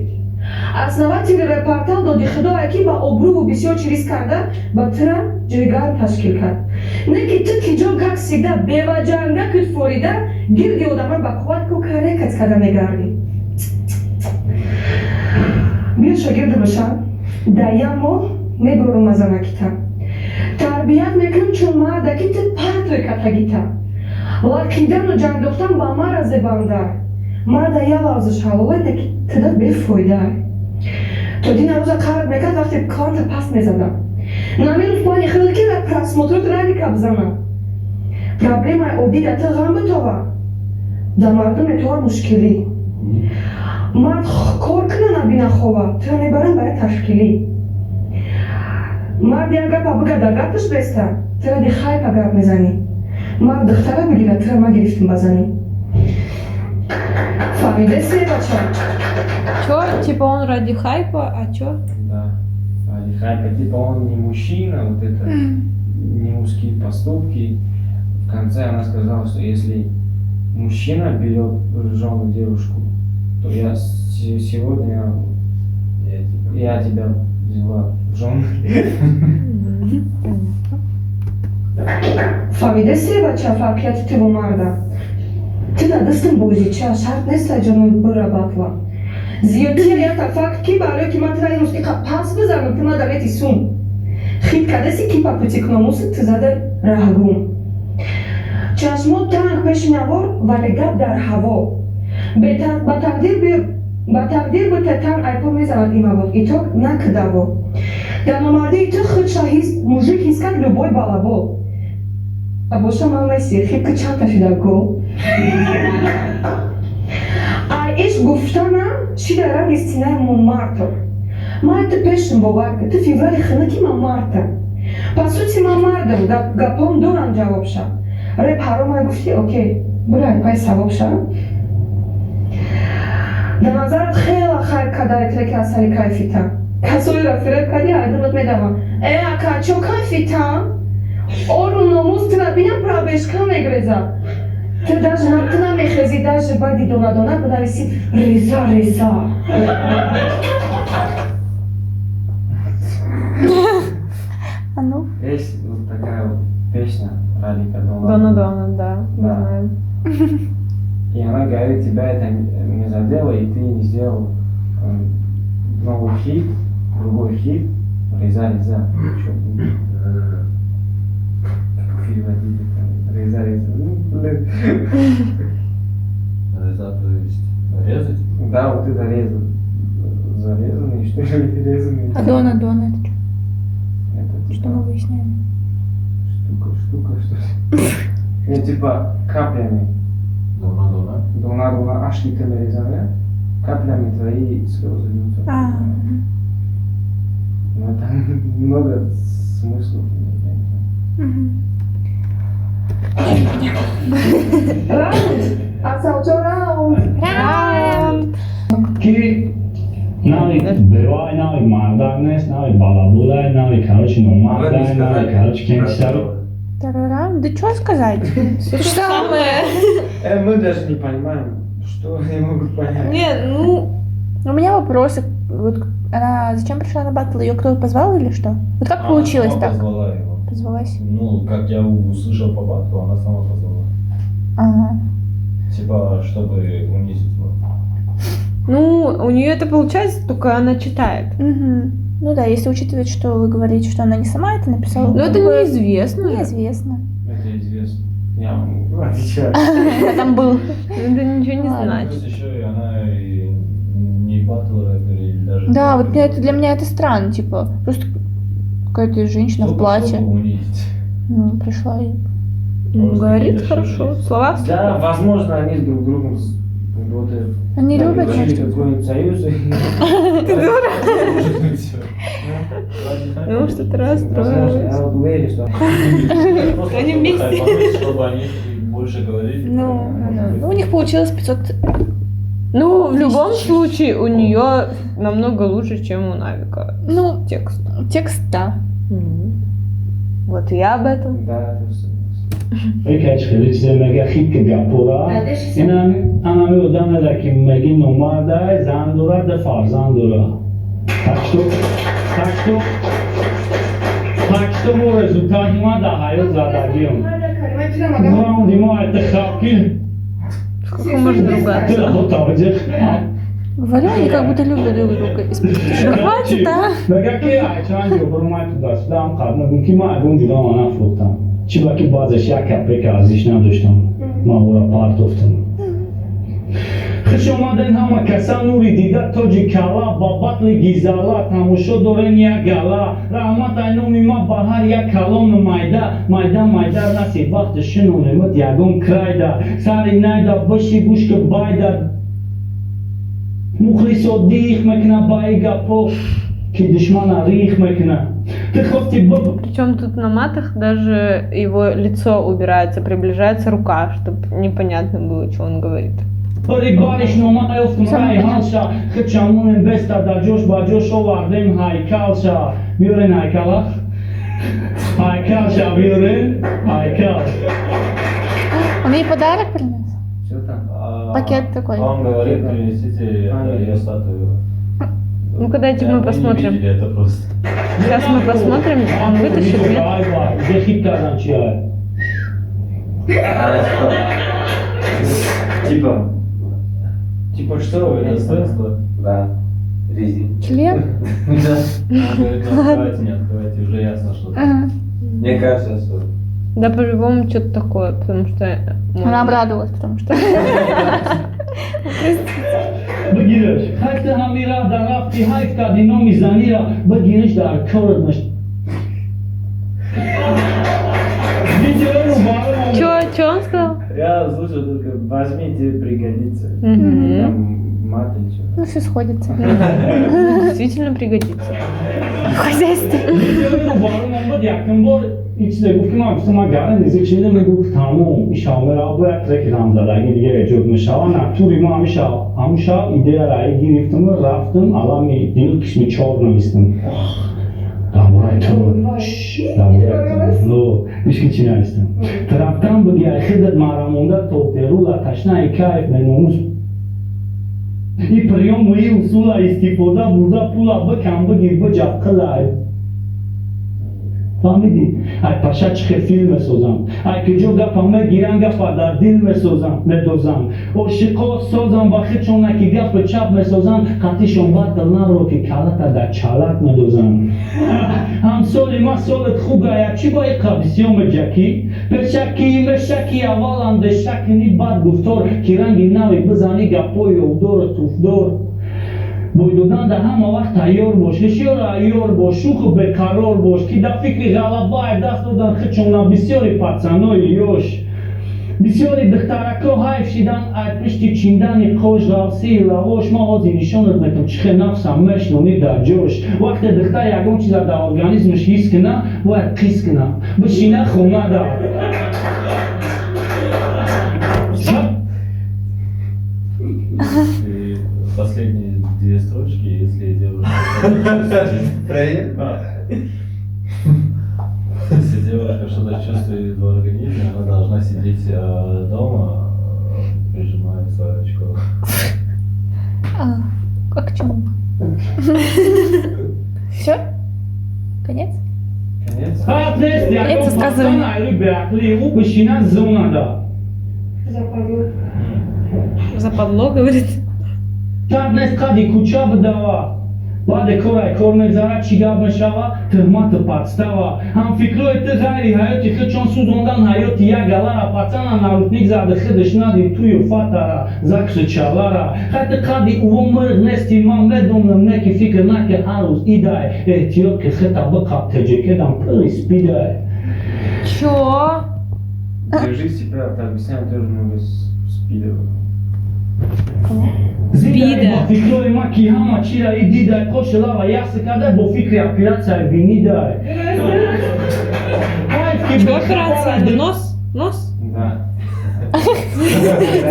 Основатели репортал доди худое ки ба обрӯву бисёр чи риск карда ба тура ҷои гарм ташкил кард. Не ки ту ки ҷон как всегда беваҷанга кутфорида гирди одамро ба қувват ку карекат карда мегардӣ. Биё шогирда бошам, дар як моҳ мебурам аз занакита. Тарбият мекунам чун мардаки, ту партои катагита. Лақидану ҷангдохтан ба мара зебанда. Марда я лавзаш ҳалолай, не ки туда бефоида. То дина рӯза қард мекард вақте кланта паст мезадам. Намирӯз плани худат ки дар просмотрот ралика бизанам. Проблемаи оддӣ да ту ғам битова. Да мардум метова мушкилӣ. Мард кор куна набина хова, тура мебаранд барои ташкилӣ. Мард як гапа бига дар гапаш беста, ту ради хайпа гап мезанӣ. Мард духтара бигира, тура ма гирифтим ба занӣ. Фаҳмидаси, бача? Чё? Типа он ради хайпа, а чё? Да. Ради хайпа. Типа он не мужчина, вот это не мужские поступки. В конце она сказала, что если мужчина берет в жену девушку, то я сегодня я тебя взяла в жены. Понятно. Фаҳмидаси, бача, фарқияти туву марда? Ту дар дастам бозича, шарт неста, ҷонон, бира батла. Зиёдтия якта факт, ки барое ки ман тура имрӯз иқа пас бизанам, ту мада мети сум. Хит кадаси, ки по пути к номусу ту зада раҳгум. Чашмот танг пеши навор, вале гап дар ҳаво. Ба тақдир ба тақдир бита тан айпо мезанад имавод, итог накдаво. Дар номардии ту худша ҳис мужик ҳис кард любой балабол. Боша ман Месси, хит ки чандта шида гол. Ай ишқ гуфтанам шида ранги синаи Монмартр. Ман ту пешам, бовар ки ту феврали хинаки, ман марта. По сути ман мардам, гапом дорам ҷавобша. Реп ҳаромай гуфти, окей, бирай пай савобша. Дар назарат хела хайр кадаи треки асали кайфита. Касоеро фиреб кардӣ, айдунат медавам. Э, ака, чо кайфита? Ору номус тура бинам, пробежка мегреза. Ту даже ту намехези, даже баъди дона-дона бинависи реза реза. А ну? Есть вот такая вот песня Ралика Дона. Дона Дона, да, мы Да. знаем. И она говорит, тебя это не задело, и ты не сделал новый хит, другой хит, Реза Реза. Чё, как переводить это? Реза Реза. Ну, блин. Реза, то есть резать? Да, вот это резан. Зарезанный, что ли, резанный. А Дона Дона это что? Это типа Что мы выясняем? штука, штука, что ли? Ну, типа каплями. Дона, дона. Дона, дона, аж не резаны. Каплями твои слезы льются. А, Ну, там много смыслов. Не знаю. мгм. Раунд! Асалчо, раунд! Раунд! Ки нави бевай, нави мардак нест, нави балабулай, нави, короче, номардай, нави, короче, кемсаро. Второй раунд? Да что сказать? То же самое. Мы даже не понимаем, что они могут понять. Не, ну, У меня вопросы. Вот она зачем пришла на батл? Ее кто-то позвал или что? Вот как Она получилось сама так? позвала его. Позвалась. Ну, как я услышал по батлу, она сама позвала. Ага. Типа, чтобы унизить его. ну, у нее это получается, только она читает. Мгм. Ну да, если учитывать, что вы говорите, что она не сама это написала. Но это как бы неизвестно. Неизвестно. Это известно. Я вам отвечаю. Я там был. Это ничего не Ладно. значит. Плюс еще и она и не батл рэпер или даже... Да, вот меня это, для меня это странно, типа, просто какая-то женщина в Только платье. чтобы унизить. Ну, пришла и... Ну, Просто говорит какие-то хорошо. сюрпризы. Слова Да, возможно, они с друг другом вот, Они любят, заключили может. какой-нибудь союз. Ты дура? Может быть. Ну, что-то Возможно, расстроилась. я вот уверен, что Просто Они чтобы вместе. хайпануть, чтобы они больше говорили. Ну, Может ну, у них получилось 500... Ну, в любом случае, у нее намного лучше, чем у Навика. Ну, Текст. текст, да. Вот и я об этом. Да, это всё. Ки хеле чизе мега, хит ки гапора. Ин анами одам неда, ки меги номардай, зан дора да фарзанд дора. Так что мо результати ма дар ҳаёт задагиам. Раунди мо айта хабки. Сколько можно ругаться? Таваҷҷӯҳ. Говорю, они как будто любят друг друга. Хватит, а? Мега ки айчанд ҷобру май туда-сюда ам қад мегум, ки ман ягон ҷудо ма нафурӯхтам. Чӣ ба ки баъзеш як капека арзиш надоштам. Ман ӯра партофтам. Хуш омаден ҳама каса, нури дида, тоҷи кала, ба батли гизала тамошо дорен як гала. Раҳмат ай номи ма ба ҳар як калону майда майда майда насиб вақти шинонемуд ягон крайда сари найда биши гӯш ки байда мухлисо дих мекуна ба и гапо, ки душмана рих мекуна. Ты хости б Причем тут на матах даже его лицо убирается, приближается рука, чтобы непонятно было, что он говорит. Бари бариш нома ёфтум рай ҳалша хичамонем беста дар ҷош ба ҷош овардем ҳайкалша. Биёрен ҳайкала, ҳайкалша биёрен, ҳайкал. Он ей подарок принес? Что там? Пакет такой. Он говорит, принесите ее статую. Ну-ка, дайте мы Мы не посмотрим. видели это просто. Сейчас мы посмотрим, он вытащит, нет? Хит кардан чи ай? Она типа. Типа что? Достоинство? Да. Резин. Член? Да. Она говорит, не открывайте, не открывайте, уже ясно, что. Ага. Мне кажется, что. Да, по-любому что-то такое, потому что... Она обрадовалась, потому что... Бигираш. Ҳайф ҳамира дар рафти ҳайф карди номи занира бигириш дар корат маш. Чё он сказал? Я слушал только возьми, тебе пригодится. Там мат или что. Ну, все сходится. Действительно пригодится. В хозяйстве. Ин чизе гуфт, ки ман гуфтам, ман гаран язык шунидам, мегуфт тамом, ин шавмера бояд треки ғамзадагӣ дига эҷод мешава. Натури ма ҳамин шав, ҳамун шав идеяра гирифтам, рафтам, алами дил қисми чор навистам. Дар бораи ту, дар бораи ту, ну, ҳеч ки чӣ навистам. Рафтам буди ай хидат маҳрамонда то перула ташнаи кайф беномус. И приёму и усула истифода бурда пула бикам бигир биҷаб қила. Фаҳмидӣ? Ай паша чӣ хел филм месозам, ай куҷо гапа мегирам, гапа дар дил месозам, медозам. Ошиқо созам ба худшона ки гапи чап месозам, қатишон батл набро ки калата дар чалак медозам. Ҳамсоли ма солат хуб ая, чӣ ба иқа бисёр меҷакӣ? Пешакӣ мешакӣ аввал андеша кунӣ, баъд гуфтор, ки ранги нави бизанӣ гапҳои обдору туфдор. Бой додан дар ҳама вақт тайёр бош, ҳушёру айёр бош, шӯху беқарор бош, ки дар фикри ғалабаи даст додан худшона бисёри пацанои ёш. Бисёри духтарако ҳайф шидан ай пишти чиндани қош, ғафсии лавош. Ма ҳозир нишонат метам чӣ хел нафсам мешнонӣ дар ҷош. Вақте духтар ягон чиза дар организмаш ҳис куна, бояд қис куна, бишина хонада. Последние две строчки, если девушка... Если девушка что-то чувствует в организме, она должна сидеть дома, прижимая свое очко. А к чему? Все? Конец? Конец. Конец высказывания. Западло, говорит. Шарт нест қади кӯча бидава, баъде корай кор мегзарад, чӣ гап мешава, тӯҳмату подстава. Ҳамфикрҳои ту ғайри ҳаёти худ чон сӯзондан ҳаёти як галара. Пацана нарушник зади худаш нади тую фатара, заксу чалара. Хай ту қади уво мирғ нести, ман медонам не ки фикр наки ҳар рӯз идай. Эҳтиёт ки хита биқаб теҷекедам пири спидай. Чё? Держи себя, так объясняем тоже много спида. Спида. Фикрҳои ма ки ҳама чира и дидай, қоши лава ясы кардай, бо фикри оператсияи бинидай. Чё операция? Нос? Нос? Да.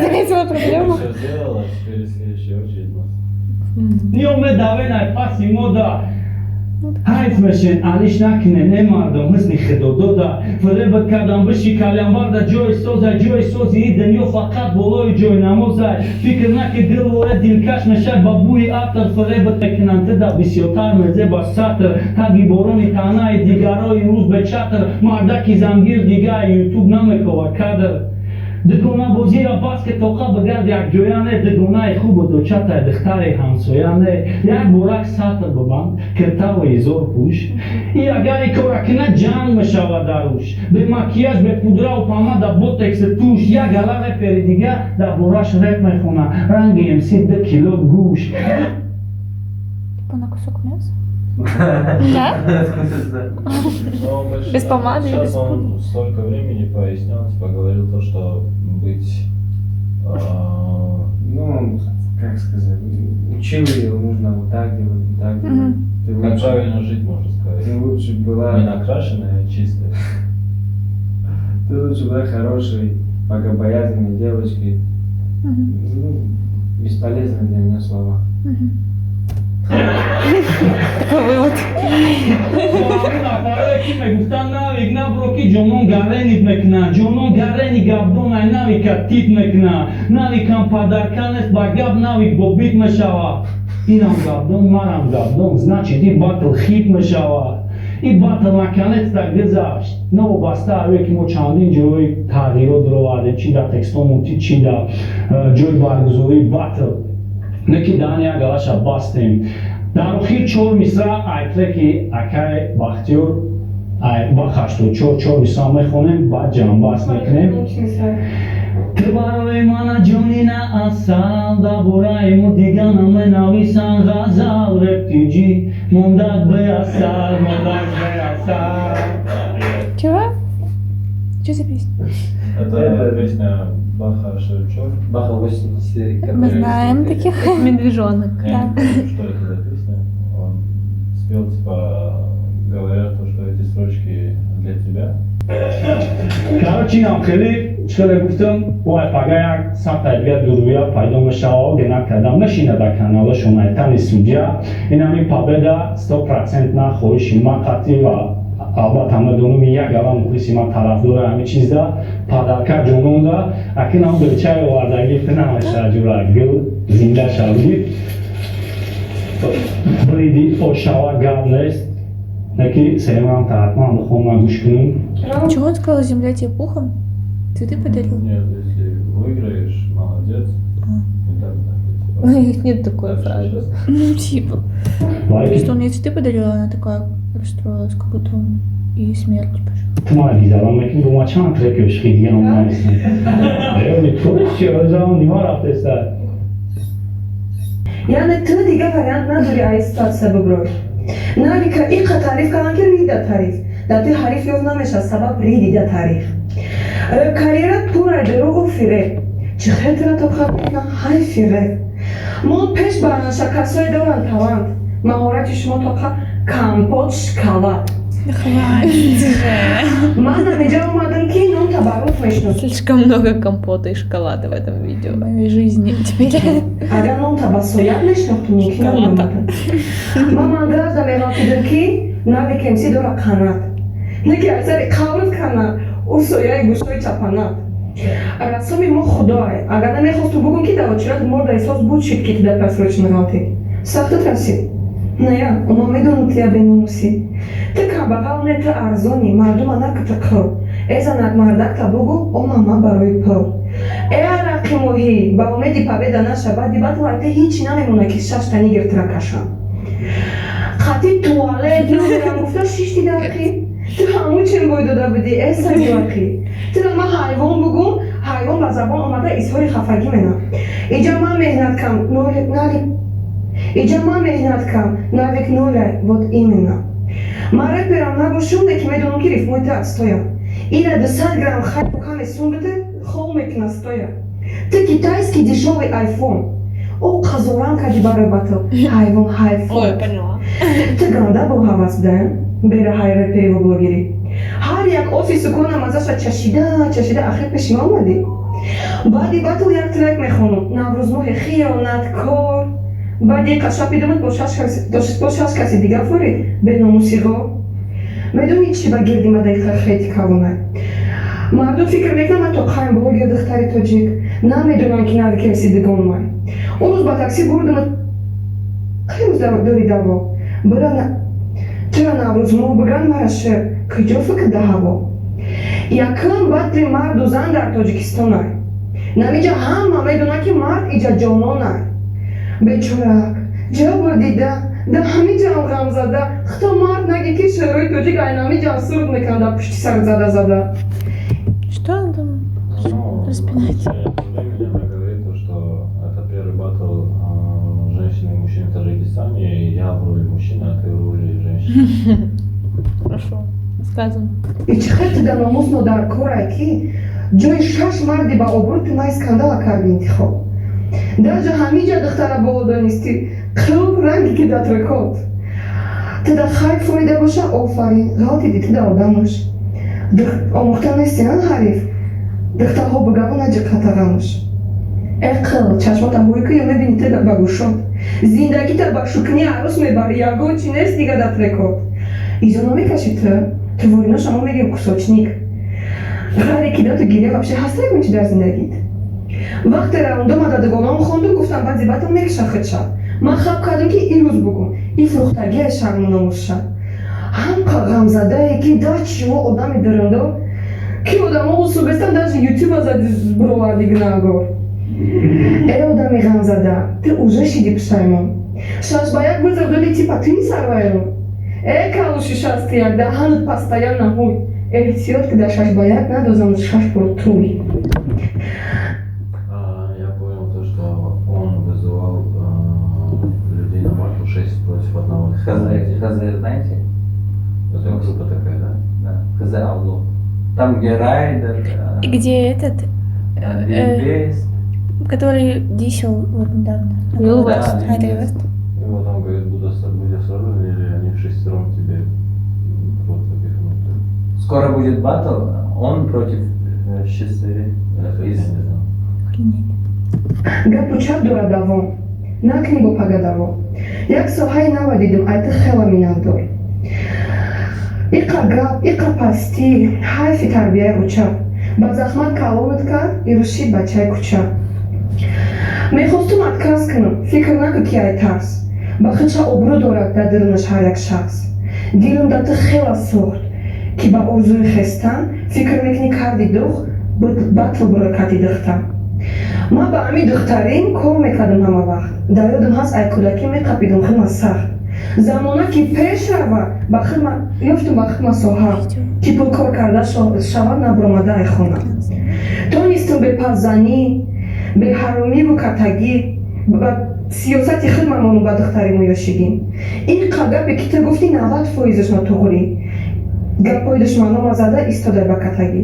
Заметила проблему. Все сделала, теперь следующая очередь нос. Ниё медавен ай паси мода. Ҳайф мешен, алиш накунен, э мардум, ҳусни худодода. Фиребат кардам, биши калянбарда, ҷои созай, ҷои сози и дунё фақат болои ҷои намозай. Фикр наки дил воре дилкаш мешай ба бӯи атр, фиребат мекунанд туда бисёртар мезеба сатр. Таги борони таънаи дигаро имрӯз бечатр, мардаки зангир дига ютуб намекова кадр. Дугона бозира бас ки тоқа бигард якҷоя не, дугонаи хубу дучатай духтари ҳамсоя не. Як бурак сатр бибанд, киртаву изор пӯш, и агар и кора кина ҷанг мешавад дар ӯш. Бе макияж, бе пудраву помада, ботекси туш, як гала репери дига дар бораш реп мехона, ранги МС 2 кило гӯш. Типа на кусок мяса? Да? Без помады и без пудры. Он столько времени пояснял, типа говорил то, что быть... Ну, как сказать, учил ее, нужно вот так делать, вот так делать. Как правильно жить, можно сказать. Ты лучше была... Не накрашенная, а чистая. Ты лучше была хорошей, богобоязненной девочкой. Ну, бесполезно для нее слова. Такой вывод. Нафарое ки мегуфтанд навик набро ки ҷонон гаренит мекунанд, ҷонон гарени гапдон ай навика тит мекунанд, навикам падарка нест ба гап навик бо бит мешавад. Инам гапдон, марам гапдон, значит ин батл хит мешавад. И батл наконец-то гузашт. Новобаста аве ки мо чандин ҷои тағйирот даровардем, чи дар текстомон, чи дар ҷои баргузории батл, не ки даҳани як галаша бастем. Дар охир чор мисра ай треки акай Бахтиёр, Бах 84, чор мисра мехонем, баъд ҷамъбаст мекунем. Ту барои мана ҷони на асал, дар бораи мо дига наменависан ғазал. Рептиҷи мондак беасар, мондак беасар. Чего? Что за песня? Это песня Баха Шевчук. Баха 84. Мы знаем таких. Медвежонок. Я не помню, что это за песня. Он спел, типа, говорят, то, что эти строчки для тебя. Короче, инам хеле чхеле гуфтам, вай пага як сабта дигар дурӯя пайдо мешава, гена карда мешина дар каналашон айтани судья. Инами победа 100% на хоҳиши ман қатъӣ ва албатта медонам, як гала мухлиси ман тарафдори ҳамин чизда падарка ҷононда акинам гулчаи овардагӣ намеша ҷура гул зинда шавӣ бриди ошава гап нест, яки сеюмам ҳатман бихом, ман гӯш кунам. Чего он сказал? Земля тебе пухом? Цветы подарил? Нет, если выиграешь, молодец. И так далее. У них нет такой фразы. Ну, типа. Лайки. Что он ей цветы подарил, она такая расстроилась, как будто он и смерть пошел. Ту мара гизарон мекунӣ, бо ма чанд треки ошиқи дигаам нависем. Нима нима рафтеста. Яъне ту дига вариант надори ай ситуация биброй. Навика иқа таъриф кардам, ки рида таъриф дар ту ҳариф ёфт намешавад, сабаб ридида таърих. Рэп карьерат пурай дурӯғу фиреб, чӣ хел тира то хабна ҳайфи рэп. Мо пеш баранаша касое доранд талант, маҳорати шумо тоқа компот шоколад. Хватит же. Ман намеҷа омадам, ки ном табаррук мешиносам. Слишком много компота и шоколада в этом видео. В моей жизни теперь. Агар ном табассоят мешинохтум, мумкин намеомадам. Ман мангразда меғалтидам, ки Навик МС дора қанат, не ки аз сари қаврат канад, ӯ сояи гӯшҳои чапанат. Рассоми мо худое, агар намехосту бугум, ки дар очират морда эҳсос буд шид, ки ту дар просрочен ғалтид. Сахтат расид, ная оно медонад, тия беномусӣ, ту камбағал не, ту арзонӣ, мардума наката қил. Э занак, мардакта бугу, омама барои пул. Э арақи моҳӣ, ба умеди победа наша, баъди батл айта ҳичи намемона, ки шашта нигиртира кашам. Хати туалет намерам гуфта шишти дақи, ту ҳамун чен бой дода будӣ, э сагилақӣ. Тура ман ҳайвон бугум, ҳайвон ба забон омада изҳори хафагӣ менам. Иҷа ман меҳнат кам нали, иҷа ман меҳнат кам, навик нулай, вот именно. Ман реперам набошум, не ки медонам, ки рифмои ту отстоя. Ила 200 грамм хайпу каме сум биде, хол мекуна стоя. Ту китайский дешёвый айфон, о қазорам кади барои батл, ҳайвон ҳайфон. Ой, поняла. Ту ганда бо ҳавас будаям бераҳай репериву блогерӣ, ҳар як офису кона мазаша чашида чашида, ахир пеши ма омадӣ. Баъди батл як трек мехонам, наврӯзмоҳи хиёнаткор. Баъди қашапи думат бо шаш каси дигар форид, беномусиғо. Медонӣ чӣ ба гирди мадаи хети калонай? Мардум фикр мекунанд, ман то қайм блогер духтари тоҷик, намедонанд, ки Навик МС дигонмай. Он рӯз ба такси бурдам, қимӯз дори даво бира, чаро наврӯзмоҳ биган мара шер, куҷо фикр да ҳаво. Якум батли марду зан дар Тоҷикистонай, намиҷа ҳама медонад, ки мард иҷа ҷононай. Бечорак ҷабр дида, дар ҳамин ҷам ғамзада, хто мард наги, ки шеърҳои тоҷик ай нами ҷам суруд мекунад, дар пушти сар зада зада. Что он там Ну, распинается? Временем она говорит то, что это первый батл женщины и мужчин в Таджикистане, и я в роли мужчины, а ты в роли женщины. Хорошо. Сказано. И чӣ хел ту дар номусно дар корай, ки ҷои шаш марди ба обрӯ ту май скандала карди интихоб. Даже ҳамиҷа духтара боло донистӣ, қил ранги ки дар трекот. Ту дар хайр фоида боша, офарин, ғалтиди ту дар одамуш. Омӯхта нести ан ҳариф, духтарҳо бугаву наҷиқатағамуш. Э қил, чашмота ҳӯй ку, ё мебини ту ба гӯшот. Зиндагита ба шукни арӯс мебарӣ, ягон чи нест дига дар трекот. Изо намекашӣ ту, ту вориноша мо мегӯем кусочник. Ғайре ки дату гиря вообще ҳаста ягон чи дар зиндагит? Вақте раундома да дугонаам хондум, гуфтам, баъзи батл мекаша худша. Ман хаб кардам, ки ирӯз бугум, и фурӯхтагия шарму номусша. Ҳамқа ғамзадае, ки да чиво одами дирандо, ки одамо усубестан, даже ютуба зади бироварди гунаҳгор. Э, одами ғамзада, ту уже шиди пушаймон. 6-1 вызов доди, типа туи сарвайрон. Э, калуши 61, даҳанут постоянно ҳуй. Эҳтиёт, ки дар 6-1 надозам шаш бор туй. Я понял то, что он вызывал людей на батл 6 против одного. ХЗ, ХЗ, знаете? Это группа такая, да? Да. ХЗ Алло. Там, где Райдер, И где этот, Бест. Который дисел вот недавно? Лил Да, Вест. А, это Лил Вест? И вот он говорит, будешь осторожен, или они вшестером тебе в рот запихнут. Скоро будет батл, он против шестерых. Это я не Из знал. Охренеть. Гапу чап дорад давом, накунӣ бо пагадаво. Як соҳаи нава дидим, ай ту хела миннатдор. Иқа гап, иқа пастӣ, ҳайфи тарбияи уча. Ба захмат калонат кард, ирушид бачаи кӯча. Мехостум отказ кунам, фикр накун, ки ай тарс. Ба худша обрӯ дорад дар дурунаш ҳар як шахс. Дилам да ту хела сӯхт, ки ба орзуи хестан фикр мекунӣ карди дух, батл буро карди духта. Ман ба ҳамин духтарин кор мекардам ҳама вақт. Дар ёдам ҳаст, ай кӯдакӣ меқапидам худма сахт. Замона ки пеш рава, ба худма ёфтум, ба худма соҳа, ки пул кор карда шавад, набуромада ай хона. Донистум, бепаззанӣ, беҳаромиву катагӣ, ба сиёсати худма мону ба духтариму ёшигӣ. Ин қа гапе ки ту гуфтӣ, 90 фоизаш нотуғрӣ. Гапҳои душманома зада истодай ба катагӣ.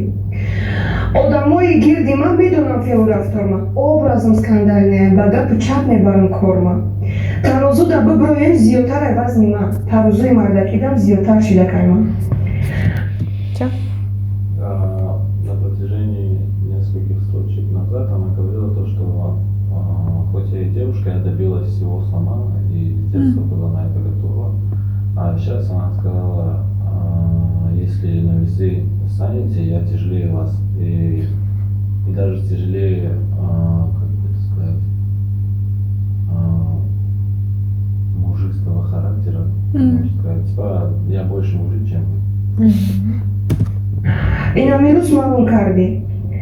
Одамои гирди ман медонам феълу рафторма. Образом скандальная, ба гапу чап мебарам корма. Тарозу да биброем, зиёдтар ай вазни ман. Тарозуи мардакидам зиёдтар шида кайма. На протяжении нескольких строчек назад она говорила то, что хоть я и девушка, я добилась всего сама и с детства была на это готова. А сейчас она сказала, если на весы станете, я тяжелее вас. И даже тяжелее, как бы это сказать, мужицкого характера, можно сказать. Типа, я больше мужик, чем вы. Инам имрӯз маълум кардӣ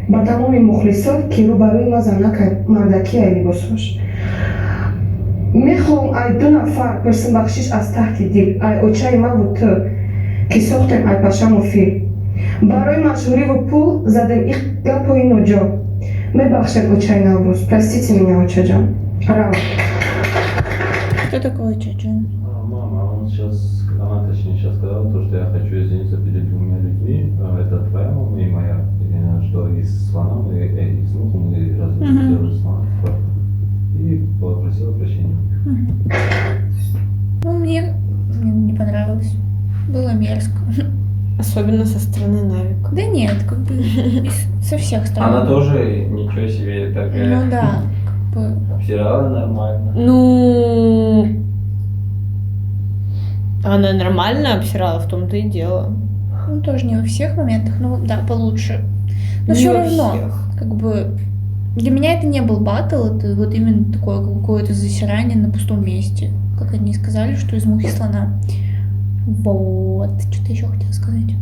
ба тамоми мухлисот, ки рӯ барои ма занак мардакӣ ай либосош. Мехоҳам ай ду нафар пурсим бахшиш аз таҳти дил, ай очаи маву ту, ки сохтем ай пашаму фил. Барои машҳуриву пул задем их гапҳои ноҷо. Мебахшед, очаи Наврӯз, простите меня, очаҷон. Рав. Кто такой очаҷон? Мама, он сейчас, она точнее сейчас сказала то, что я хочу извиниться перед двумя людьми. Это твоя мама и моя. И, что из слона мы, из мухи мы сделали слона. Типа. И попросила прощения. Ну, мне не понравилось. Было мерзко. Особенно со стороны Навика. Да нет, как бы со всех сторон. Она тоже ничего себе такая. Ну да, как бы. Обсирала нормально. Ну, она нормально обсирала, в том-то и дело. Ну, тоже не во всех моментах, но да, получше. Но Не все во равно, всех. Как бы, для меня это не был батл, это вот именно такое какое-то засирание на пустом месте. Как они сказали, что из мухи слона. Вот, что-то еще хотела сказать.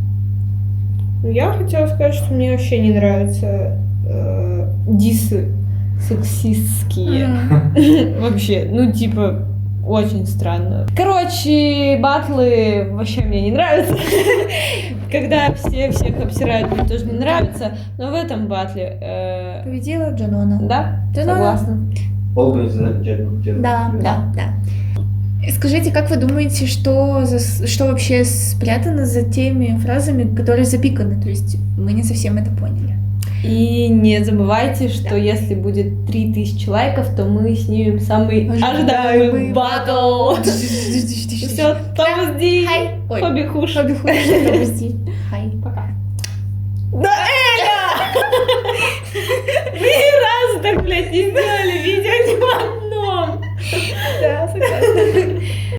Ну, я хотела сказать, что мне вообще не нравятся дисы сексистские. Вообще, ну, типа, очень странно. Короче, батлы вообще мне не нравятся. Когда все всех обсирают, мне тоже не нравится. Но в этом батле... Победила Джанона. Да, Джанона. согласна. Always. Да. Скажите, как вы думаете, что вообще спрятано за теми фразами, которые запиканы? То есть мы не совсем это поняли. И не забывайте, что если будет 3000 лайков, то мы снимем самый Ожидаемый ожидаемый батл. Все, Томас Ди. Хай. Ой. Хобби Хуш. Хобби Хуш, Томас Ди. Хай. Пока. Да, Эля!